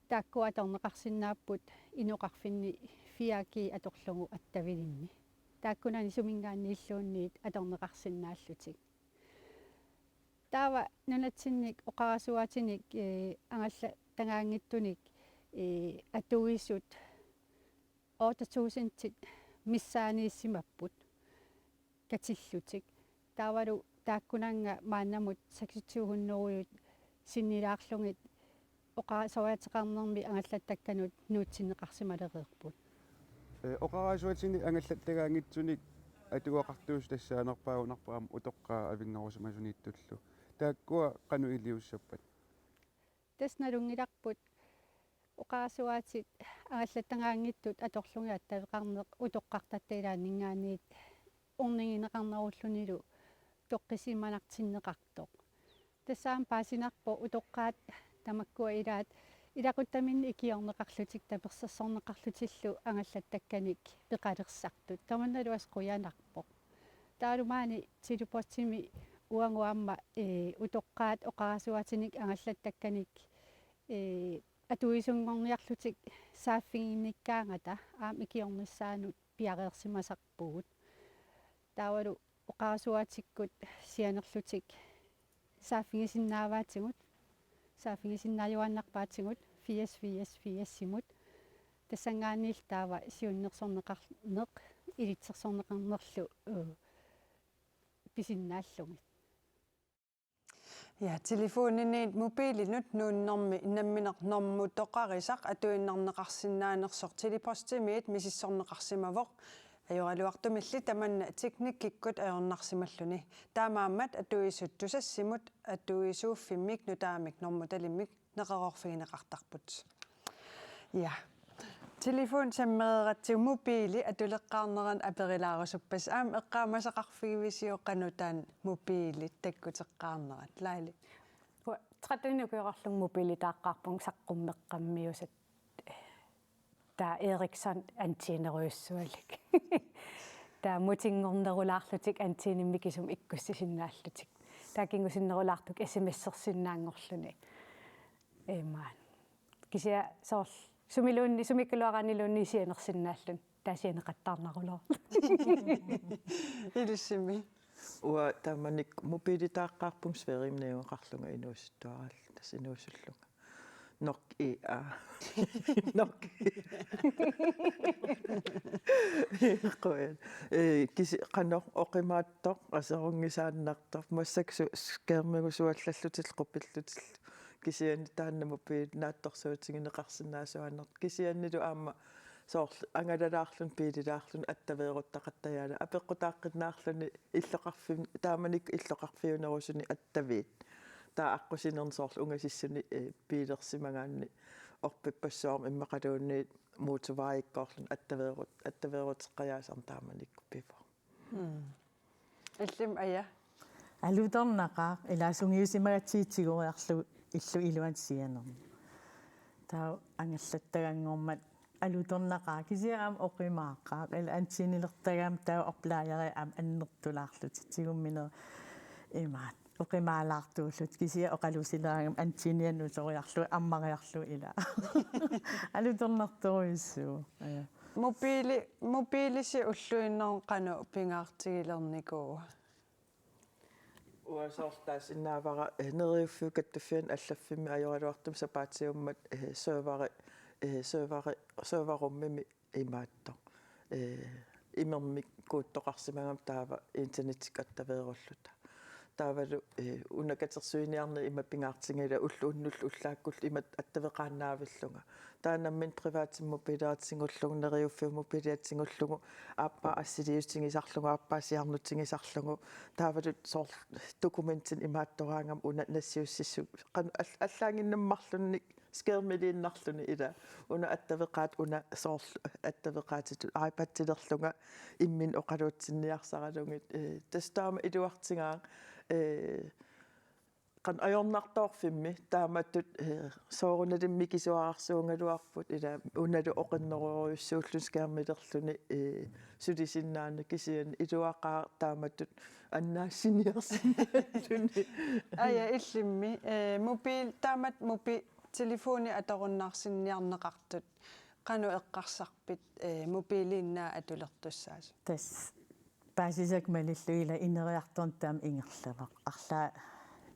taakku atorneqarsinnaapput inoqarfinni fire G atorlugu attavilinni. Taakkunani suminngaanniilluunniit atorneqarsinnaallutik. Taava nunatsinnik oqarasuaatinik, eh, angallattagaanngitsunik, eh, atuisut otte tusindit missaaniissimapput katillutik. Taavalu taakkunannga maannamut seksogtyve hundredet sinnilaarlugit oqarasuaateqarnermi angallattakkanut nuutsinneqarsimalereerput. Ee, oqarasuaatinik angallattagaanngitsunik atugaqartuusut tassaanerpaagunarpoq aamma utoqqaat avinngarusimasuniittullu. Taakkua qanoq iliussappat? Tassa nalunngilarput oqarasuaatit angallattagaanngitsut atorlugit attaveqarneq utoqqartatta ilaanninngaanniit ornigineqarnerullunilu toqqissisimanartinneqartoq. Tassa aamma paasinarpoq utoqqaat tamakkua ilaat ilaquttaminnik ikiorneqarlutik tapersersorneqarlutillu angallattakkanik peqalersartut. Tamannalu assut qujanarpoq. Taavalu maani Tele-Postimi uagut aamma, ee, utoqqaat oqarasuaatinik angallattakkanik, ee, atuisunngorniarlutik saaffiginnikkaangata aamma ikiornissaanut piareersimasarpugut. Taavalu oqarasuaatikkut sianerlutik saaffigisinnaavaatigut, saaffigisinnaajuaannarpaatigut firs firs firsimut. Tassanngaanniillu taava siunnersorneqarneq ilitsersorneqarnerlu, uu, pisinnaallugit. Ja, telefoniniit mobilinut nuunnermi nammineq normutoqarisaq atuinnarneqarsinnaanersoq Tele-Postimiit misissorneqarsimavoq. Ajoraluartumilli tamanna teknikkikkut ajornarsimalluni. Taamaammat atuisut Tusassimut atuisuuffimmik nutaamik normutalimmik neqeroorfigineqartarput. Ja. Telefoni sammereeratsigu mobili atuleqqaarneranut aperilaarusuppassi. Aamma eqqaamasaqarfigivisiuk qanoq taanna mobili takkuteqqaarnerat, Laili? Uanga tretten ukioqarlunga mobilitaaqqaarpunga saqqummeqqammiusat. Taava Ericsson antennerujussualik. Taava mutinngornerulaarlutik antennimik kisimi ikkussisinnaallutik. Taava kingusinnerulaartukkut S M S-ersinnaanngorluni. Imaat. Kisianni soorlu sumiluunniit, sumiikkaluaraanniluunniit sianersinnaalluni. Taava sianeqattaarnaruloorluni. Ilissimi. Uanga taamanikkut mobilitaaqqaarpunga Sverigemi najugaqarlunga inuusuttuarallarlunga, tassa inuusullunga. Nokia. Nokia. Qujan. Ee, kisi-, qanoq oqimaatsoq, aserunngisaannartoq, massakkut su-, skærmigussuallallutillu qupillutillu. Kisianni taanna mobil naatsorsuutigineqarsinnaasuaannartoq. Kisiannili aamma soorlu angalalaarluni, biililaarluni attaveeruttaqattajaana. Apeqqutaaqqinnaarluni illoqarfin-, taamanikkut illoqarfiunerusuni attaviit. Taava aqqusinerni soorlu ungasissuni, eh, biilersimagaanni orpippassuarmi immaqaluunniit motorvejikkoorluni attaveerut-, attaveeruteqqajaasarneq taamanikkut pivoq. Hmm. Illimmi, Aja? Alutornaqaaq, ilaa sungiusimagatsigit tigoriarlugu illup iluani sianerneq. Taava angallattaganngormat alutornaqaaq, kisianni aamma oqimaaqaaq, ilaa antennilertagaammat taava opladerit aamma annertulaarlutik, tigummineq imaat, oqimaalaartuullutik, kisianni oqaluusileraangamik antennianut nuusoriarlugu, ammariarlugu ilaa. Alutornartorujussuuvoq. Ja. Mobili-, mobilisi ulluinnarni qanoq pingaartigilernikuua? Uanga soorlu taasinnaavara, eh, Neriuffiup kattuffiani allaffimmi ajoraluartumik sapaatiummat, eh, serveri, eh, serveri, serverrummimi imaattoq. Eh, imermik kuuttoqarsimagami taava internettikkut attaveerulluta. Taavalu, eh, una katersuiniarneq ima pingaartigiga ulloq unnullu ullaakkullu ima attaveqaannaavillunga. Taava nammineq privatimik mobiliatigullugu, Neriuffiup mobiliatigullugu, aappaa assiliutigisarlugu, aappaa siarnutigisarlugu, taavalu soorlu dokumentinik imaattoraangama una nassiussissu-, qan-, all-, allaannginnamik marlunnik skærmiliinnarluni ilaa. Una attaveqaat, una soorlu attaveqaatitut iPadilerlunga imminut oqaluutsinniarsaralugit, eh, tassa taama iluartigaaq, eh, qanoq ajornartoorfimmi taamatut, eh, soorunalimi mikisuararsuugaluarput ilaa, unalu oqinnerujussuulluni skærmilerluni, eh, sulisinnaanani, kisianni iluaqaaq taamatut annaassiniarsinnaalluni. Aja, illimmi, eh, mobil, taamatut mobi-, telefoni atorunnaarsinniarneqartut qanoq eqqarsarpit, eh, mobiliinnaat atulertussaasut? Tassa paasisakka malillugit ilaa ineriartorneq taama ingerlavoq. Arlaat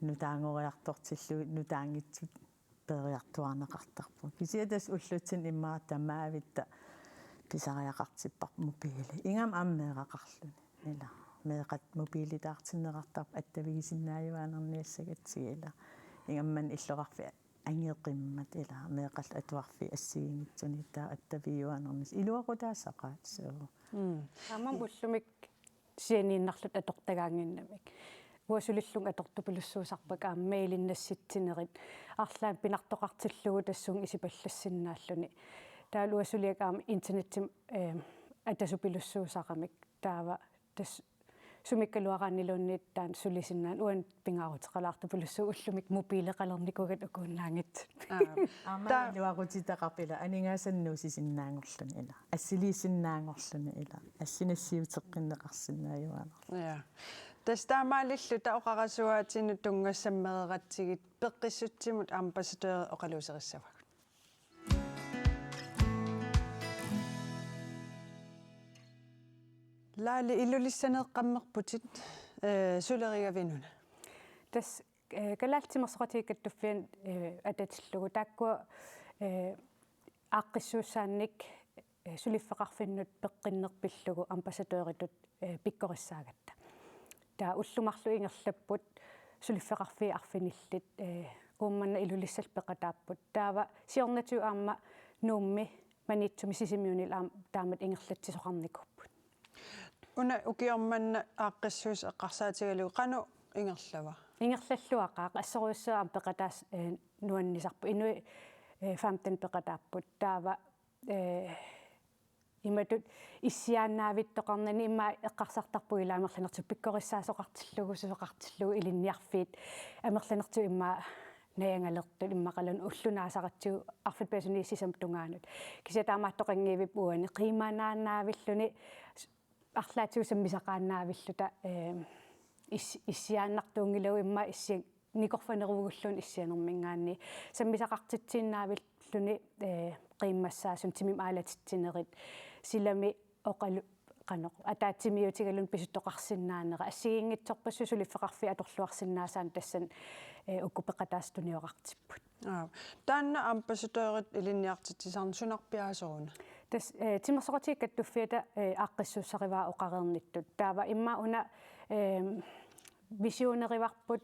nutaagoriartortillugu nutaanngitsut peeriartuaarneqartarput. Kisianni tassa ullutsinni immaqa tamaavitta pisariaqartipparput mobili. Ingammik aamma meeraqarluni. Ilaa. Meeqqat mobilitaartinneqartarput attavigisinnaajuaannarniassagatsigit ilaa. Ingammik illoqarfiit angeqimmat ilaa. Meeqqallu atuarfiit assigiinngitsunit taava attavigiuaannarnissaq. Iluaqutaassaqaat suu. Mm. Aamma ullumi sianiinnarluta atortagaannginnamik. Uanga sulillunga atortupilussuusarpakka aamma mailinnassitsinerit. Arlaannik pinartoqartillugu tassunga isipallassinnaalluni. Taavalu uanga suliakka aamma internettimik, eh, atasupilussuusaramik. Taava tassa sumiikkaluaraanniluunniit taanna sulisinnaanani uannut pingaaruteqalaartupilussuuvoq ullumi mobileqalernikuugama ukuinnaanngitsunik. Aa. Aamma ta- iluaqutitaqarpoq ilaa aningaasanik nuusisinnaanngorluni ilaa. Assiliisinnaanngorluni ilaa. Assit nassiuteqqinneqarsinnaajuaannarlugit. Ja. Tassa taamaalilluta oqarasuaatinut tunngassammereeratsigit peqqissutsimut ambassadøri oqaluuserissavagut. Laali, Ilulissaneeqqammerputit, eh, sulerigavinuna? Tassa, eh, Kalaallit Timersoqatigiit Kattuffianni, eh, atatillugu. Taakkua, eh, aaqqissuussaannik, eh, suliffeqarfinnut peqqinneq pillugu ambassadøritut, eh, pikkorissaagatta. Taava ullut marluk ingerlapput suliffeqarfiit arfinillit, eh, Uummannap Ilulissallu peqataapput. Taava siornatigut aamma Nuummi, Maniitsumi Sisimiunilu aamma taamatut ingerlatsisoqarnikuupput. Una ukioq manna aaqqissuussaq eqqarsaatigalugu qanoq ingerlava? Ingerlalluaqaaq, assorujussuaq aamma peqataaseq, eh, nuannisarpoq. Inuit, eh, femten peqataapput. Taava, eh, imatut issiaannaavittoqarnani immaqa eqqarsartarpugut ilaa amerlanertigut pikkorissaasoqartillugu, susoqartillugu, ilinniarfiit amerlanertigut immaqa najagalertut, immaqaluunniit ulloq naasaratsigu arfineq-pingasunut sisamat tungaanut. Kisianni taamaattoqanngivippoq uani qiimanaannaavilluni, arlaatigut sammisaqaannaavilluta, eh, is-, issiaannartuunngilagut immaqa issi-, nikorfanerugulluunniit issianerminngaanniit sammisaqartitsiinnaavilluni, eh, qiimmassaasunut timimik aalatitsinerit, silami oqalu-, qanoq, ataatsimiiutigaluni pisuttoqarsinnaanerat, assigiinngitsorpassuit suliffeqarfiit atorluarsinnaasaannut tassani, eh, uku peqataasut tuniorartipput. Aap. Taanna ambassadørit ilinniartitsisarneq sunarpiaasoruna? Tassa, eh, Timersoqatigiit Kattuffiata, eh, aaqqissuussarivara oqareernittut. Taava immaqa una, eh, visionerivarput,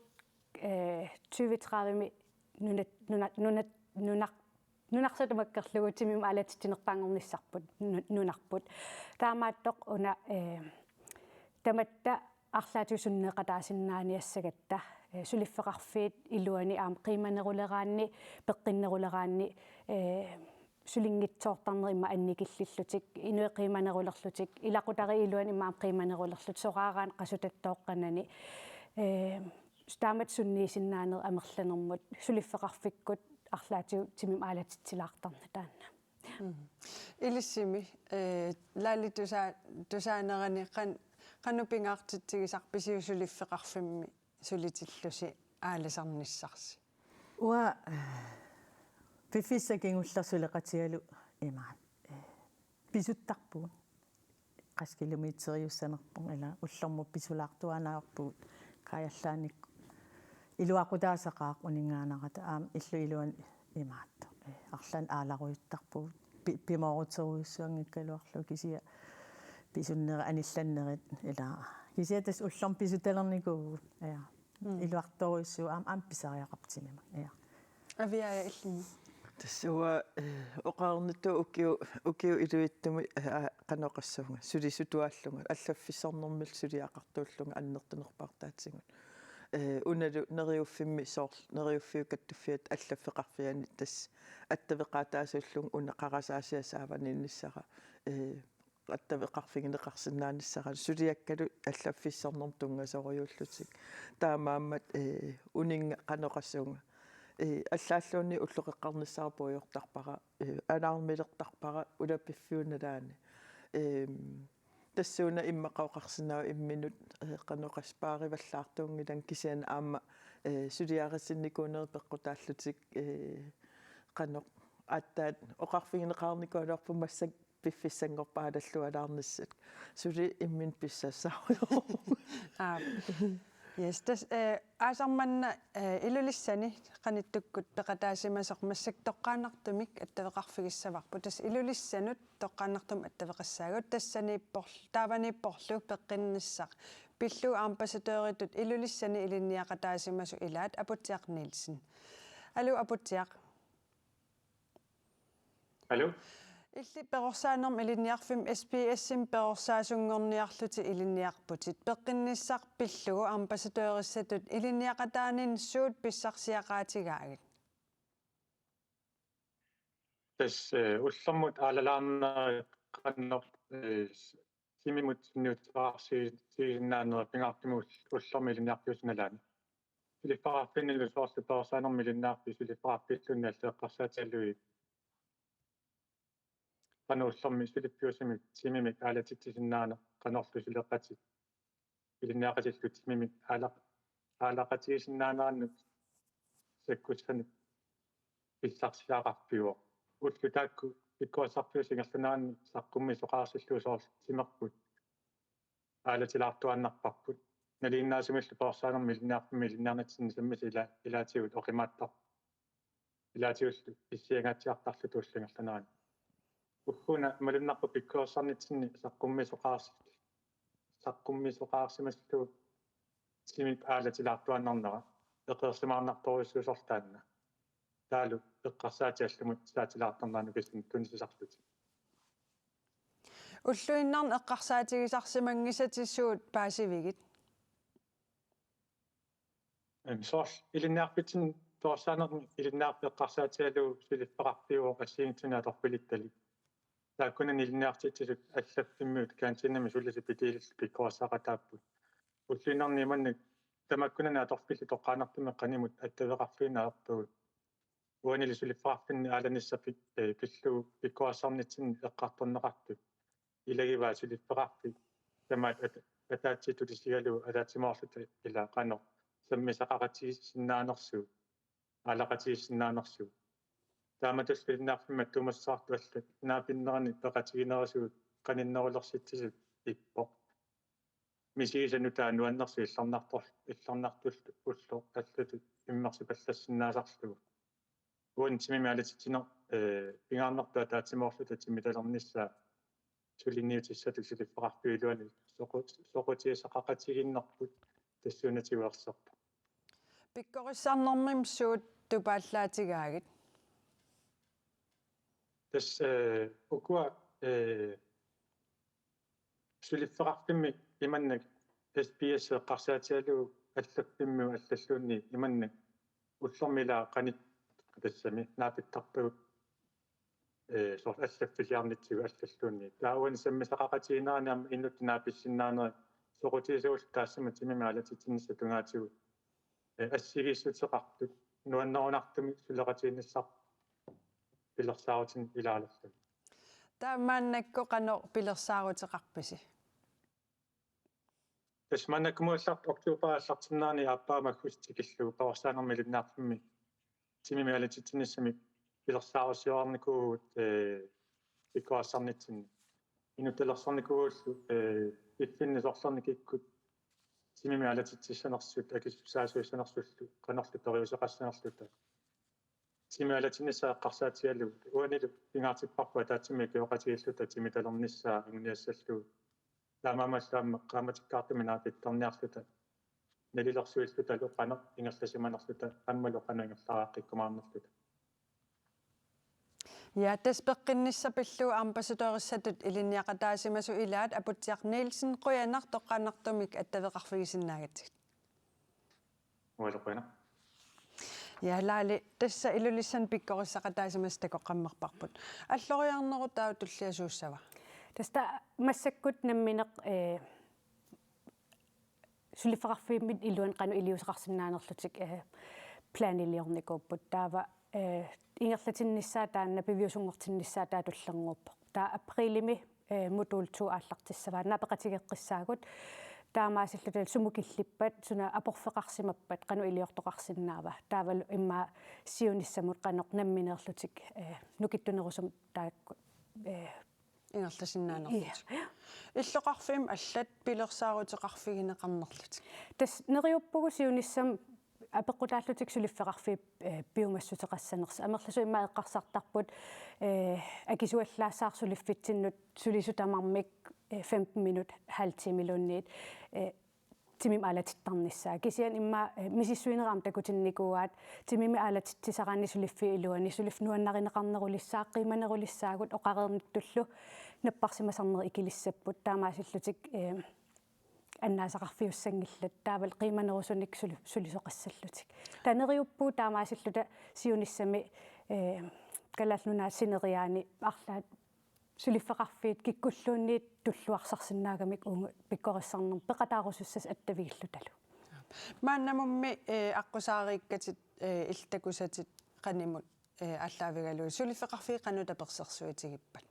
eh, tyve tredive-mi nunat-, nuna-, nunat-, nunaq-, nunarsaq tamakkerlugu timimik aalatitsinerpaanngornissarput, nu-, nunarput. Taamaattoq una, eh, tamatta arlaatigut sunneeqataasinnaaniassagatta, eh, suliffeqarfiit iluani aamma qiimaneruleraanni, peqqinneruleraanni, eh, sulinngitsoortarneq immaqa annikillillutik, inuit qiimanerulerlutik, ilaqutariit iluanni immaqa aamma qiimanerulerlutik, soraaraanni qasutattooqqanani, eh, taamatut sunniisinnaaneq amerlanermut, suliffeqarfikkut arlaatigut timimik aalatitsilaartarneq taanna. Mm. Ilissimi, eh, Laali tusa-, tusaanerani qan-, qanoq pingaartitsigisarpisiuk suliffeqarfimmi sulitillusi aalisarnissarsi? Uanga, eh, piffissaq kingulleq suleqatigalugu imaat, eh, pisuttarpugut. Qassit kilometeriussanerput, ila ullormut pisulaartuaannarpugut, kaajallaannikkut. Iluaqutaasaqaaq uninngaannarata aamma illup iluani imaattoq. Eh, arlaannik aalarujuttarpugut. Pi-, pimooruterujussuanngikkaluarlugu kisianni pisunneri anillannerit ila. Kisianni tassa ullormut pisutalernikuuvugut. Ja. Mm. Iluartorujussuuvoq aamma, aamma pisariaqarpoq timimik. Ja. Aviaaja, illimmi? Tassa uanga, eh, oqarnittut ukiu-, ukiup ilivitsumi, eh, a-, qanoq oqassaanga, sulisutuaallunga, allaffissornermillu suliaqartuullunga annertunerpaartaatigut. Eh, unalu Neriuffimmi soorlu, Neriuffiup Kattuffiata allaffeqarfiani tassa attaveqaataasuullunga una qarasaasiaq saavaniinnissara, eh, attaveqarfigineqarsinnaanissara, suliakkalu allaffissornermut tunngasorujuullutik. Taamaammat, eh, uninnga qanoq oqassaanga. Eh, allaalluunniit ulloqeqqarnissara puigortarpara, eh, alarmilertarpara ulapiffiup nalaani. Ehm, tassuuna immaqa oqarsinnaavoq imminut, eh, qanoq oqas-, paarivallaartuunngilanga kisianni aamma, eh, suliarisinnikuunerit peqqutaallutik, eh, qanoq aatsaat oqarfigineqarnikuugaluarpugut massakkut piffissanngorpat aallarlualaarnissat. Suli imminut pissassaavoq. Aap. Yes, tassa, eh, aasaq manna, eh, Ilulissani qanittukkut peqataasimasoq massakkut toqqaannartumik attaveqarfigissavarput. Tassa Ilulissanut toqqaannartumik attaveqassaagut. Tassaniipporl-, taavaniipporlu peqqinnissaq pillugu ambassadøritut Ilulissani ilinniaqataasimasut ilaat Aputsiaq Nielsen. Aluu, Aputsiaq. Aluu? Illit perorsaanermut ilinniarfimmi S B S-imi perorsaasunngorniarlutit ilinniarputit. Peqqinnissaq pillugu ambassadørissatut ilinniaqataaninni suut pissarsiaqaatigaagit? Tassa, eh, ullormut aalalaarnerit qanoq, eh, s-, timimut sunniuteqarsi-, siisinnaanerit pingaartumik ull-, ullormut ilinniarfiup nalaani. Suliffeqarfinnilu soorlu perorsaanermut ilinniarfik suliffeqarfilluunniit eqqarsaatigalugit qanoq ullormi suliffiusumik timimik aalatitsisinnaaneq qanorlu suleqatit ilinniaqatillu timimik aala-, aalaqatigisinnaaneranik sakkussanik pissarsiaqarfiuvoq. Ullut taakku pikkorissarfiusut ingerlaneranni saqqummisoqarsillugu soorlu timerput aalatilaartuaannarparput. Nalinginnaasumillu perorsaanermi ilinniarfimmi ilinniarnitsinni sammisat ila-, ilaatigut oqimaattar-, ilaatigullu issiangaatsiartarluta ullut ingerlaneranni. Ugguuna malunnarpoq pikkorissarnitsinni saqqummiisoqaars-, saqqummiisoqaarsimallugu timip aalatilaartuaannarnera eqeersimaarnartorujussuusorlu taanna. Taavalu eqqarsaatit allamut saatilaartarnerat nukissanik tunisisarlutik. Ulluinnarni eqqarsaatigisarsimanngisatit suut paasivigit? Em, soorlu ilinniarfitsinni perorsaanermi ilinniarfik eqqarsaatigalugu suliffeqarfiuvoq assigiinngitsunik atorfilittalik. Taakkunani ilinniartitsisut allaffimmiut kantiinimi sulisut pitiilillu pikkorissaqataapput. Ulluinnarni imannak tamakkunani atorfillit toqqaannartumik qanimut attaveqarfiinnarpagut. Uanili suliffeqarfinni aalanissaq pik-, eh, pillugu pikkorissarnitsinni eqqartorneqartut. Ilagivaat suliffeqarfik tamaat at-, ataatsip tulisigalugu ataatsimoorluta ila qanoq sammisaqaqatigiissinnaanersugut, aalaqatigiissinnaanersugut. Taamatullu ilinniarfimmi attuumassuteqartut allat naapinnerani peqatiginerisigut qaninnerulersitsisut ippoq. Misigisat nutaat nuannersut illernartor-, illernartullu ulloq allatut immersipallassinnaasarlugu. Uani timimik aalatitsineq, eh, pingaarnertut ataatsimoorluta timitalernissaa suliniutissatut suliffeqarfiup iluani soqu-, soqutigisaqaqatigiinnerput tassuunatigut erserpoq. Pikkorissarnermimi suut tupaallaatigaagit? Tassa, eh, ukua, eh, suliffeqarfimmi imannak S P S eqqarsaatigalugu allaffimmiut allalluunniit imannak ullormi ila qanit tassami naapittarpagut, eh, soorlu allaffiliarnitsigut allalluunniit. Taava uani sammisaqaqatigiinnerani aamma inuttut naapissinnaanerit soqutigisagullu taassuma timimik aalatitsinissaq tungaatigut, eh, assigiissuteqartut nuannerunartumik suleqatigiinnissaq pilersaarutinik ilaalerluni. Taava maannakkut qanoq pilersaaruteqarpisi? Tassa maannakkut aallartippoq oktober aallartinnerani aappaa makkua tikillugu perorsaanermi ilinniarfimmi timimik aalatitsinissamik pilersaarusiornikuuvugut, eh, pikkorissarnitsinni. Inuttalersornikuugullu, eh, piffinni sorlerni kikkut timimik aalatitsissanersut, akisussaasuissanersullu, qanorlu periuseqassanerluta. Timimik aalatitsinissaa eqqarsaatigalugu, uanilu pingaartipparput ataatsimik ikioqatigiilluta timitalernissaa anguniassallugu. Taamaammallu aamma qaammatikkaartumik naapittarniarluta. Nalilersuillutalu qanoq ingerlasimanerluta, aammalu qanoq ingerlaqqikkumaarnerluta. Ja, tassa peqqinnissaq pillugu ambassadørissatut ilinniaqataasimasut ilaat Aputsiaq Nielsen, qujanaq toqqaannartumik attaveqarfigisinnaagatsigit. Ualu qujanaq. Ja, Laali, tassa Ilulissani pikkorissaqataasimasut takoqqammerparput. Alloriarnerup taava tullia suussava? Tassa taava massakkut nammineq, eh, suliffeqarfimmit iluani qanoq iliuuseqarsinnaanerlutik, eh, planiliornikuupput. Taava, eh, ingerlatinnissaa taanna piviusunngortinnissaa taava tullinnguuppoq. Taava aprilimi, eh, modul to aallartissavaa. Naamik peqatigeqqissaagut. Taamaasilluta sumut killippat, suna aporfeqarsimappat, qanoq iliortoqarsinnaava. Taavalu immaqa siunissamut qanoq nammineerlutik, eh, nukittunerusumik taakku, eh, ingerlasinnaanerlutik. Ja. Illoqarfiit allat pilersaaruteqarfigineqarnerlutik. Tassa neriuppugut siunissami apeqqutaallutik suliffeqarfiit, eh, piumassuteqassanersut. Amerlasuut immaqa eqqarsartarput, eh, akisuallaassaaq suliffitsinnut sulisut tamarmik, eh, femten minut, halv timeuunniit, eh, timimik aalatittarnissaa. Kisianni immaqa, eh, misissuinerit aamma takutinnikuuaat, timimik aalatitsisaraanni suliffiup iluani, suliffik nuannarineqarnerulissaaq, qiimanerulissaagut, oqareernittullu napparsimasarnerit ikilissapput, taamaasillutik, eh, annaasaqarfiussanngillat, taavalu qiimanerusunik suli-, sulisoqassallutik. Taava neriuppugut taamaasilluta siunissami, eh, Kalaallit Nunaata sineriaani arlaat suliffeqarfiit kikkulluunniit tulluarsarsinnaagamik uunga pikkorissarnermi peqataarusussasut attavigillutalu. Maannamummi, eh, aqqusaariikkatit, eh, illit takusatit qanimut, eh, aallaavigalugit suliffeqarfiit qanoq tapersersuutigippat?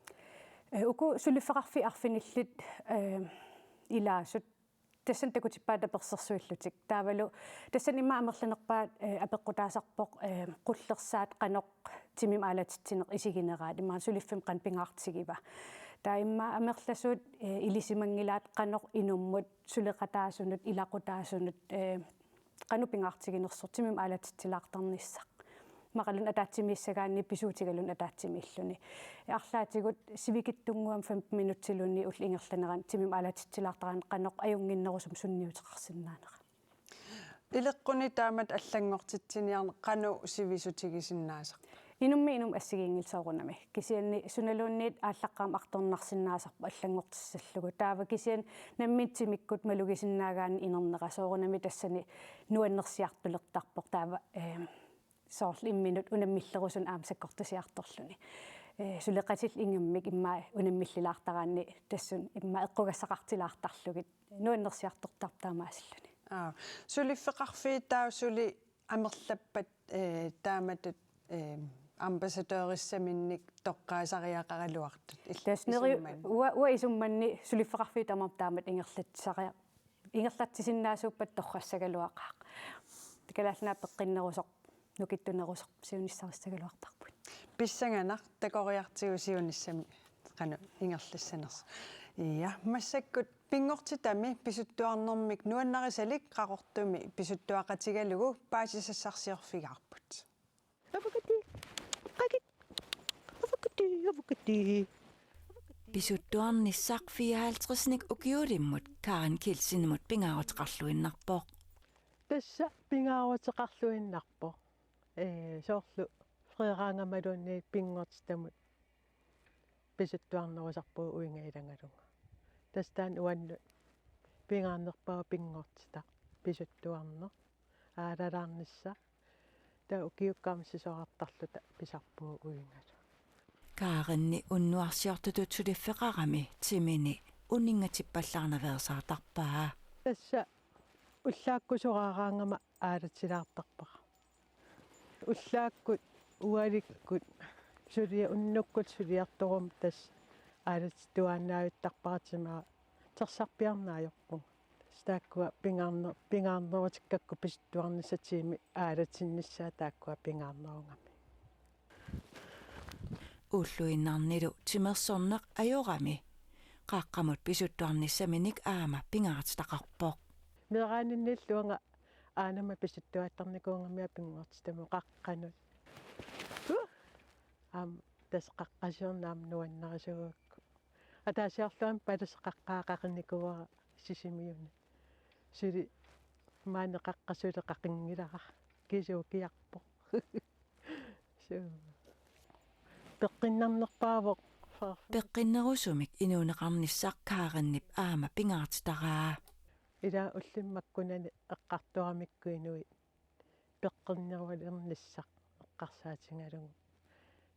Eh, uku suliffeqarfiit arfinillit, eh, ilaasut tassani takutippaat tapersersuillutik. Taavalu tassani immaqa amerlanerpaat, eh, apeqqutaasarpoq, eh, qullersaat qanoq timimik aalatitsineq isigineraat, immaqa suliffimmi qanoq pingaartigiva. Taava immaqa amerlasuut, eh, ilisimanngilaat qanoq inummut suleqataasunut, ilaqutaasunut, eh, qanoq pingaartiginersoq timimik aalatitsilaartarnissaq. Immaqaluunniit ataatsimiissagaanni pisuutigaluunniit ataatsimiilluni. Arlaatigut sivikitsunnguamik femten minutsiluunniit ullup ingerlanerani timimik aalatitsilaartaraanni qanoq ajunnginnerusumik sunniuteqarsinnaanera. Ileqquni taamatut allanngortitsiniarneq qanoq sivisutigisinnaasarpa? Inummit inummut assigiinngilaq soorunami. Kisianni sunaluunniit aallaqqaammut artornarsinnaasarpoq allanngortissallugu. Taava kisianni nammineq timikkut malugisinnaagaanni inernera soorunami tassani nuannersiartulertarpoq. Taava, eh, soorlu imminut unammillerusunik aamma sakkortusiartorluni. Eh, suleqatillit ingammik immaqa unammillilaartaraanni tassunga immaqa eqqugassaqartilaartarlugit nuannersiartortarpoq taamaasilluni. Aa, suliffeqarfiit taava suli amerlappat, eh, taamatut, eh, ambassadørissaminnik toqqaasariaqaraluartut il-, Tassa neri-, isummanni. Uanga, uanga isummanni suliffeqarfiit tamarmik taamatut ingerlatsisari-, ingerlatsisinnaasuuppat torrassagaluaqaaq. Kalaallit Nunaat peqqinnerusoq, nukittunerusoq siunissarissagaluarparput. Pissanganaq, takoriartigu siunissami qanoq ingerlassanersoq. Ja, massakkut pinngortitami pisuttuarnermik nuannarisalik Qaqortumi pisuttuaqatigalugu paasisassarsiorfigaarput. Avukati. Qakit. Avukati, avukati. Pisuttuarnissaq fireoghalvtredsnik ukiulimmut Karen Kielsenimut pingaaruteqarluinnarpoq. Tassa pingaaruteqarluinnarpoq. Ee, soorlu fredaagamaluunniit pinngortitamut pisuttuarnerusarpugut uiga ilagalunga. Tassa taanna uannut pingaarnerpaavoq pinngortitaq pisuttuarneq aalalaarnissaq. Taava ukiukkaamut sisorartarluta pisarpugut uigalu. Karenip unnuarsiortutut suliffeqarami timini uninngatippallaarnaveersaartarpaa. Tassa ullaakkut soraaraangama aalatilaartarpara. Ullaakkut ualikkut sulia-, unnukkut suliartoruma tassa aalatittuaannaavittarpara, timaa tersarpiarneq ajorpunga. Tassa taakkua pingaarne-, pingaarnerutikkakku pisuttuarnissaq tiimi aalatinnissaa taakkua pingaarnerugami. Ulluinnarnilu timersorneq ajorami qaqqamut pisuttuarnissaminik aamma pingaartitaqarpoq. Meeraaninniillu uanga aanama pisuttuartarnikuugamiuk pinngortitamut qaqqanut. Huh! Aamma tassa qaqqasiorneq aamma nuannarisuugakku. Ataasiarluaamik palasoq qaqqaaqaqinikuuara Sisimiuni. Suli maani qaqqaq suli qaqinngilara. Kiisa ukiarpoq. Suu. Peqqinnarnerpaavoq. Peqqinnerusumik inuuneqarnissaq Karenip aamma pingaartitaraa. Ila ullut makkunani eqqartoramikku inuit peqqinnerulernissaq eqqarsaatigalugu.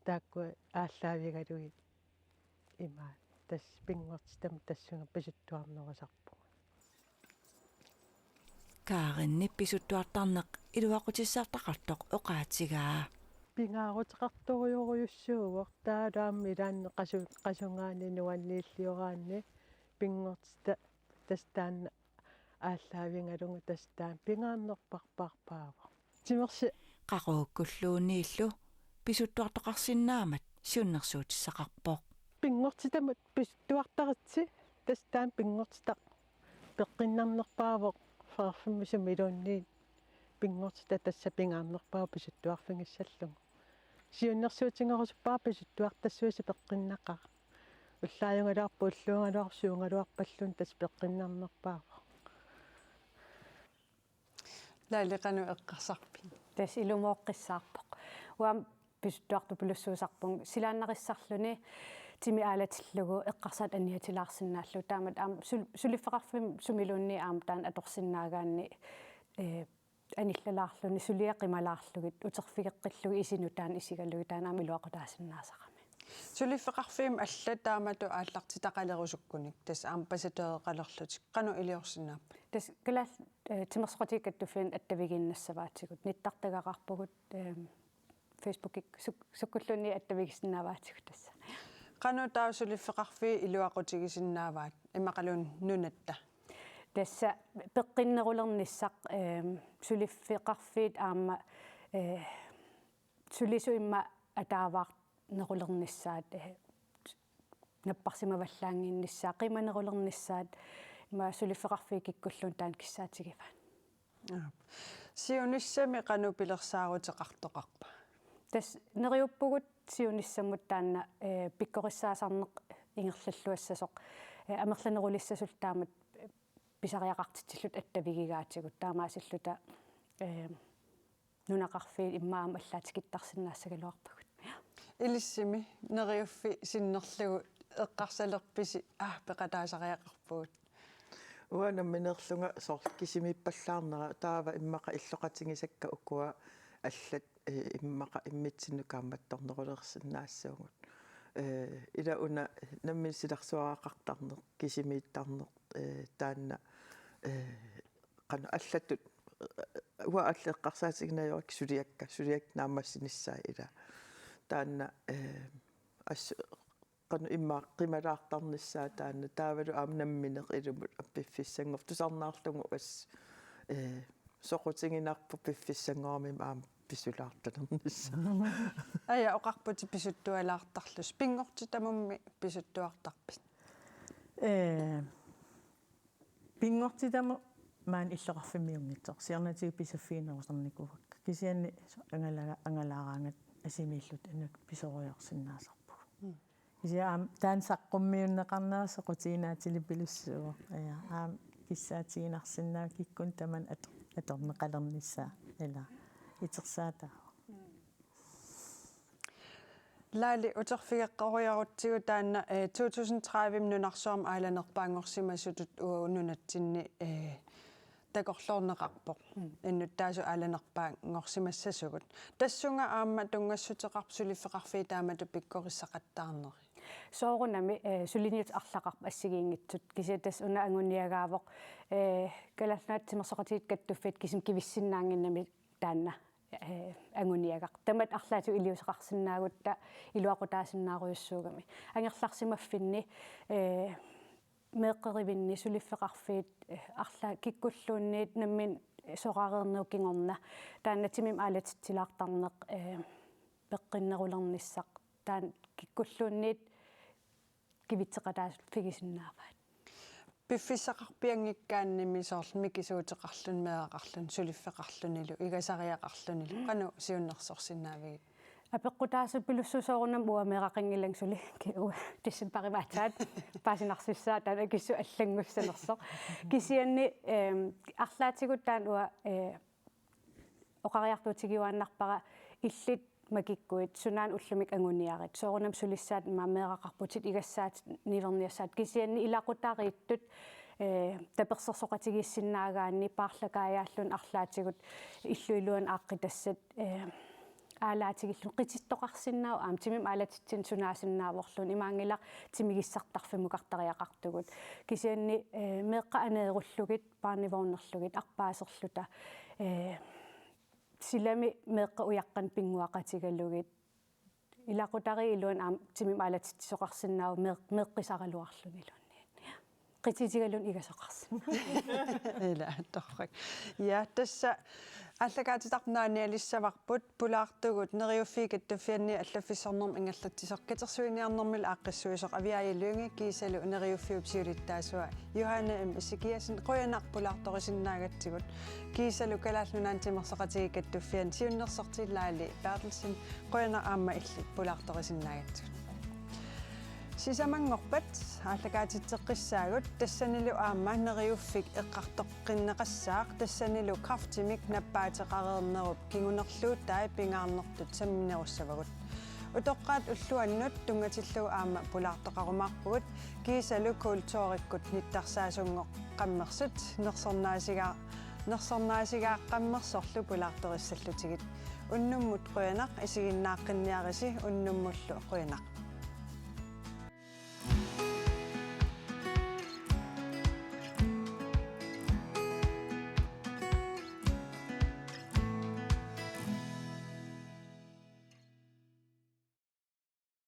Taakkua aallaavigalugit ima tassa pinngortitami tassunga pisuttuarnerusarpunga. Karenip pisuttuartarneq iluaqutissartaqartoq oqaatigaa. Pingaaruteqartorujorujussuuvoq, taavalu aamma ilaanni qasu-, qasungaani nuanniillioraanni pinngortitaq tassa taanna aallaavigalugu tassa taanna pingaarnerpaarpaavoq. Timersi. Qaqugukkulluunniillu pisuttuartoqarsinnaammat siunnersuutissaqarpoq. Pinngortitamut pisuttuartaritsi, tassa taanna pinngortitaq peqqinnarnerpaavoq, fyrrefemmi sumiluunniit pinngortitaq tassa pingaarnerpaavoq pisuttuarfigissallugu. Siunnersuutigerusuppara pisuttuartassuisa peqqinnaqaaq. Ullaajugaluarpat ulluugaluarpat suugaluarpalluunniit tassa peqqinnarnerpaavoq. Laali, qanoq eqqarsarpit? Tassa ilumooqqissaarpoq. Uanga pisuttuartupilussuusarpunga silaannarissarluni timi aalatillugu eqqarsaat aniatilaarsinnaallugu. Taamatut aamma sul-, suliffeqarfimmik sumiluunniit aamma taanna atorsinnaagaanni, eh, anillalaarluni suliaq qimalaarlugit uterfigeqqillugit isinut taanna isigalugit taanna aamma iluaqutaasinnaasarami. Suliffeqarfiit allat taamatut aallartitaqalerusukkunik, tassa ambassadøreqalerlutik, qanoq iliorsinnaapput? Tassa Kalaallit, eh, Timersoqatigiit Kattuffianni attavigiinnassavaatigut, nittartagaqarpugut, eh, Facebookik suk-, sukkulluunniit attavigisinnaavaatigut tassa. Qanoq taava suliffeqarfiit iluaqutigisinnaavaat immaqaluunniit nunatta? Tassa peqqinnerulernissaq, eh, suliffeqarfiit aamma, eh, sulisut immaqa ataavaarnerulernissaat, eh, napparsimavallaannginnissaat, qimanerulernissaat, ima suliffeqarfiit kikkulluunniit taanna kissaatigivaat. Aap. Siunissami qanoq pilersaaruteqartoqarpa? Tassa neriuppugut siunissamut taanna, eh, pikkorissaasarneq ingerlalluassasoq, eh, amerlanerulissasullu taamatut pisariaqartitsilluta attavigigaatigut taamaasilluta, eh, nunaqarfiit immaqa aamma allaat tikittarsinnaassagaluarpagut. Ilissimi Neriuffi sinnerlugu eqqarsalerpisi, aa, peqataasariaqarpugut. Uanga nammineerlunga soorlu kisimiippallaarnera taava immaqa illoqatigisakka ukua allat, eh, immaqa immitsinnut kaammattornerulersinnaassaagut. Eh, ila una nammineq silarsuaraqartarneq, kisimiittarneq, eh, taanna, eh, qanoq allatut, eh, uanga allat eqqarsaatiginajorik suliakka, suliakka naammassinissaat ila. Taanna, eh, as-, qanoq immaqa qimalaartarnissaa taanna, taavalu aamma nammineq ilumut piffissanngorpoq tusarnaarlugu as-, eh, soqutiginarpoq piffissanngorami aamma pisulaartalernissaa. Aja, oqarputit pisuttualaartarlusi. Pinngortitamummi pisuttuartarpit? Eh, pinngortitamut maani illoqarfimmiunngitsoq, siornatigut pisuffiginerusarnikuuakka. Kisianni angala-, angalaaraangat asimiilluta inuit pisorujoorsinnaasarpugut. Mm. Kisianni aamma taanna saqqummiunneqarnera soqutiginaatilipilussuuvoq. Ja, aamma kissaatiginarsinnaavoq kikkunnut tamanut ator-, atorneqalernissaa ila itersaataavoq. Laali, uterfigeqqoriarutsigu taanna, eh, to tusind tredive nunarsuarmi aalanerpaanngorsimasutut uagut nunatsinni, eh, takorloorneqarpoq. Mm. Innuttaasut aalanerpaanngorsimassasugut. Tassunga aamma tunngassuteqarpoq suliffeqarfiit taamatut pikkorissaqattaarneri. Soorunami, eh, suliniutit arlaqarput assigiinngitsut. Kisianni tassa una anguniagaavoq, eh, Kalaallit Nunaat Timersoqatigiittut Kattuffiata kisimi kivissinnaannginnami taanna, eh, anguniagaq. Tamatta arlaatigut iliuuseqarsinnaagutta iluaqutaasinnaarujussuugami. Angerlarsimaffinni, eh, meeqqerivinni suliffeqarfiit, eh, arlaat kikkulluunniit nammineq sorareernerup kingorna. Taanna timimik aalatitsilaartarneq, eh, peqqinnerulernissaq. Taanna kikkulluunniit kivitseqataaffigisinnaavaat. Piffissaqarpianngikkaannimi soorlu mikisuuteqarluni, meeraqarluni, suliffeqarlunilu, igasariaqarlunilu, qanoq siunnersorsinnaavigit? Apeqqutaasupilussuuvoq, soorunami uanga meeraqanngilanga suli ki-, uanga decembarip aatsaat paasinarsissaaq taanna akissut allanngussanersoq. Kisianni, ehm, arlaatigut taanna uanga, eh, oqariartuutigiuaannarpara illit makikkuit sunaana ullumikkut anguniarit. Soorunami sulissaat ima meeraqarputit, igassaatit niverniassaatit, kisianni ilaqutariittut, eh, tapersersoqatigiissinnaagaanni paarlakaajaalluni arlaatigut illup iluani aaqqitassat, eh, aalaatigilluni qitittoqarsinnaavoq aamma timimik aalatitsineq sunaasinnaavorluunniit, imaanngilaq timigissartarfimmukartariaqartugut. Kisianni, eh, meeqqat aneerullugit, barnevognerlugit, arpaaserluta, eh, silami meeqqat ujaqqanik pinnguaqatigalugit. Ilaqutariit iluanni aamma timimik aalatitsisoqarsinnaavoq meeq-, meeqqisaraluarluniluunniit. Qititigaluni igasoqarsinnaavoq. Ila, torrak. Ja, tassa aallakaatitarput naanialissavarput, pulaartugut Neriuffiit Kattuffianni allaffissornermut ingerlatsisoq, katersuiniarnermilu aaqqissuisoq Aviaja Lynge kiisalu Neriuffiup siulittaasua Johanne M. Ezekiassen, qujanaq pulaartorisinnaagatsigut. Kiisalu Kalaallit Nunaanni Timersoqatigiit Kattuffianni siunnersorti Laali Berthelsen, qujanaq aamma illit pulaartorisinnaagatsigut. Sisamanngorpat aallakaatitseqqissaagut, tassanilu aamma Neriuffik eqqartoqqinneqassaaq, tassanilu kræftimik nappaateqareernerup kingunerluutai pingaarnertut samminerussavagut. Utoqqaat ulluannut tunngatillugu aamma pulaartoqarumaarpugut, kiisalu kulturikkut nittarsaasunngooqqammersut nersornaasiga-, nersornaasigaaqqammersorlu pulaartorissallutigit. Unnummut qujanaq, isiginnaaqqinniarisi, unnummullu qujanaq.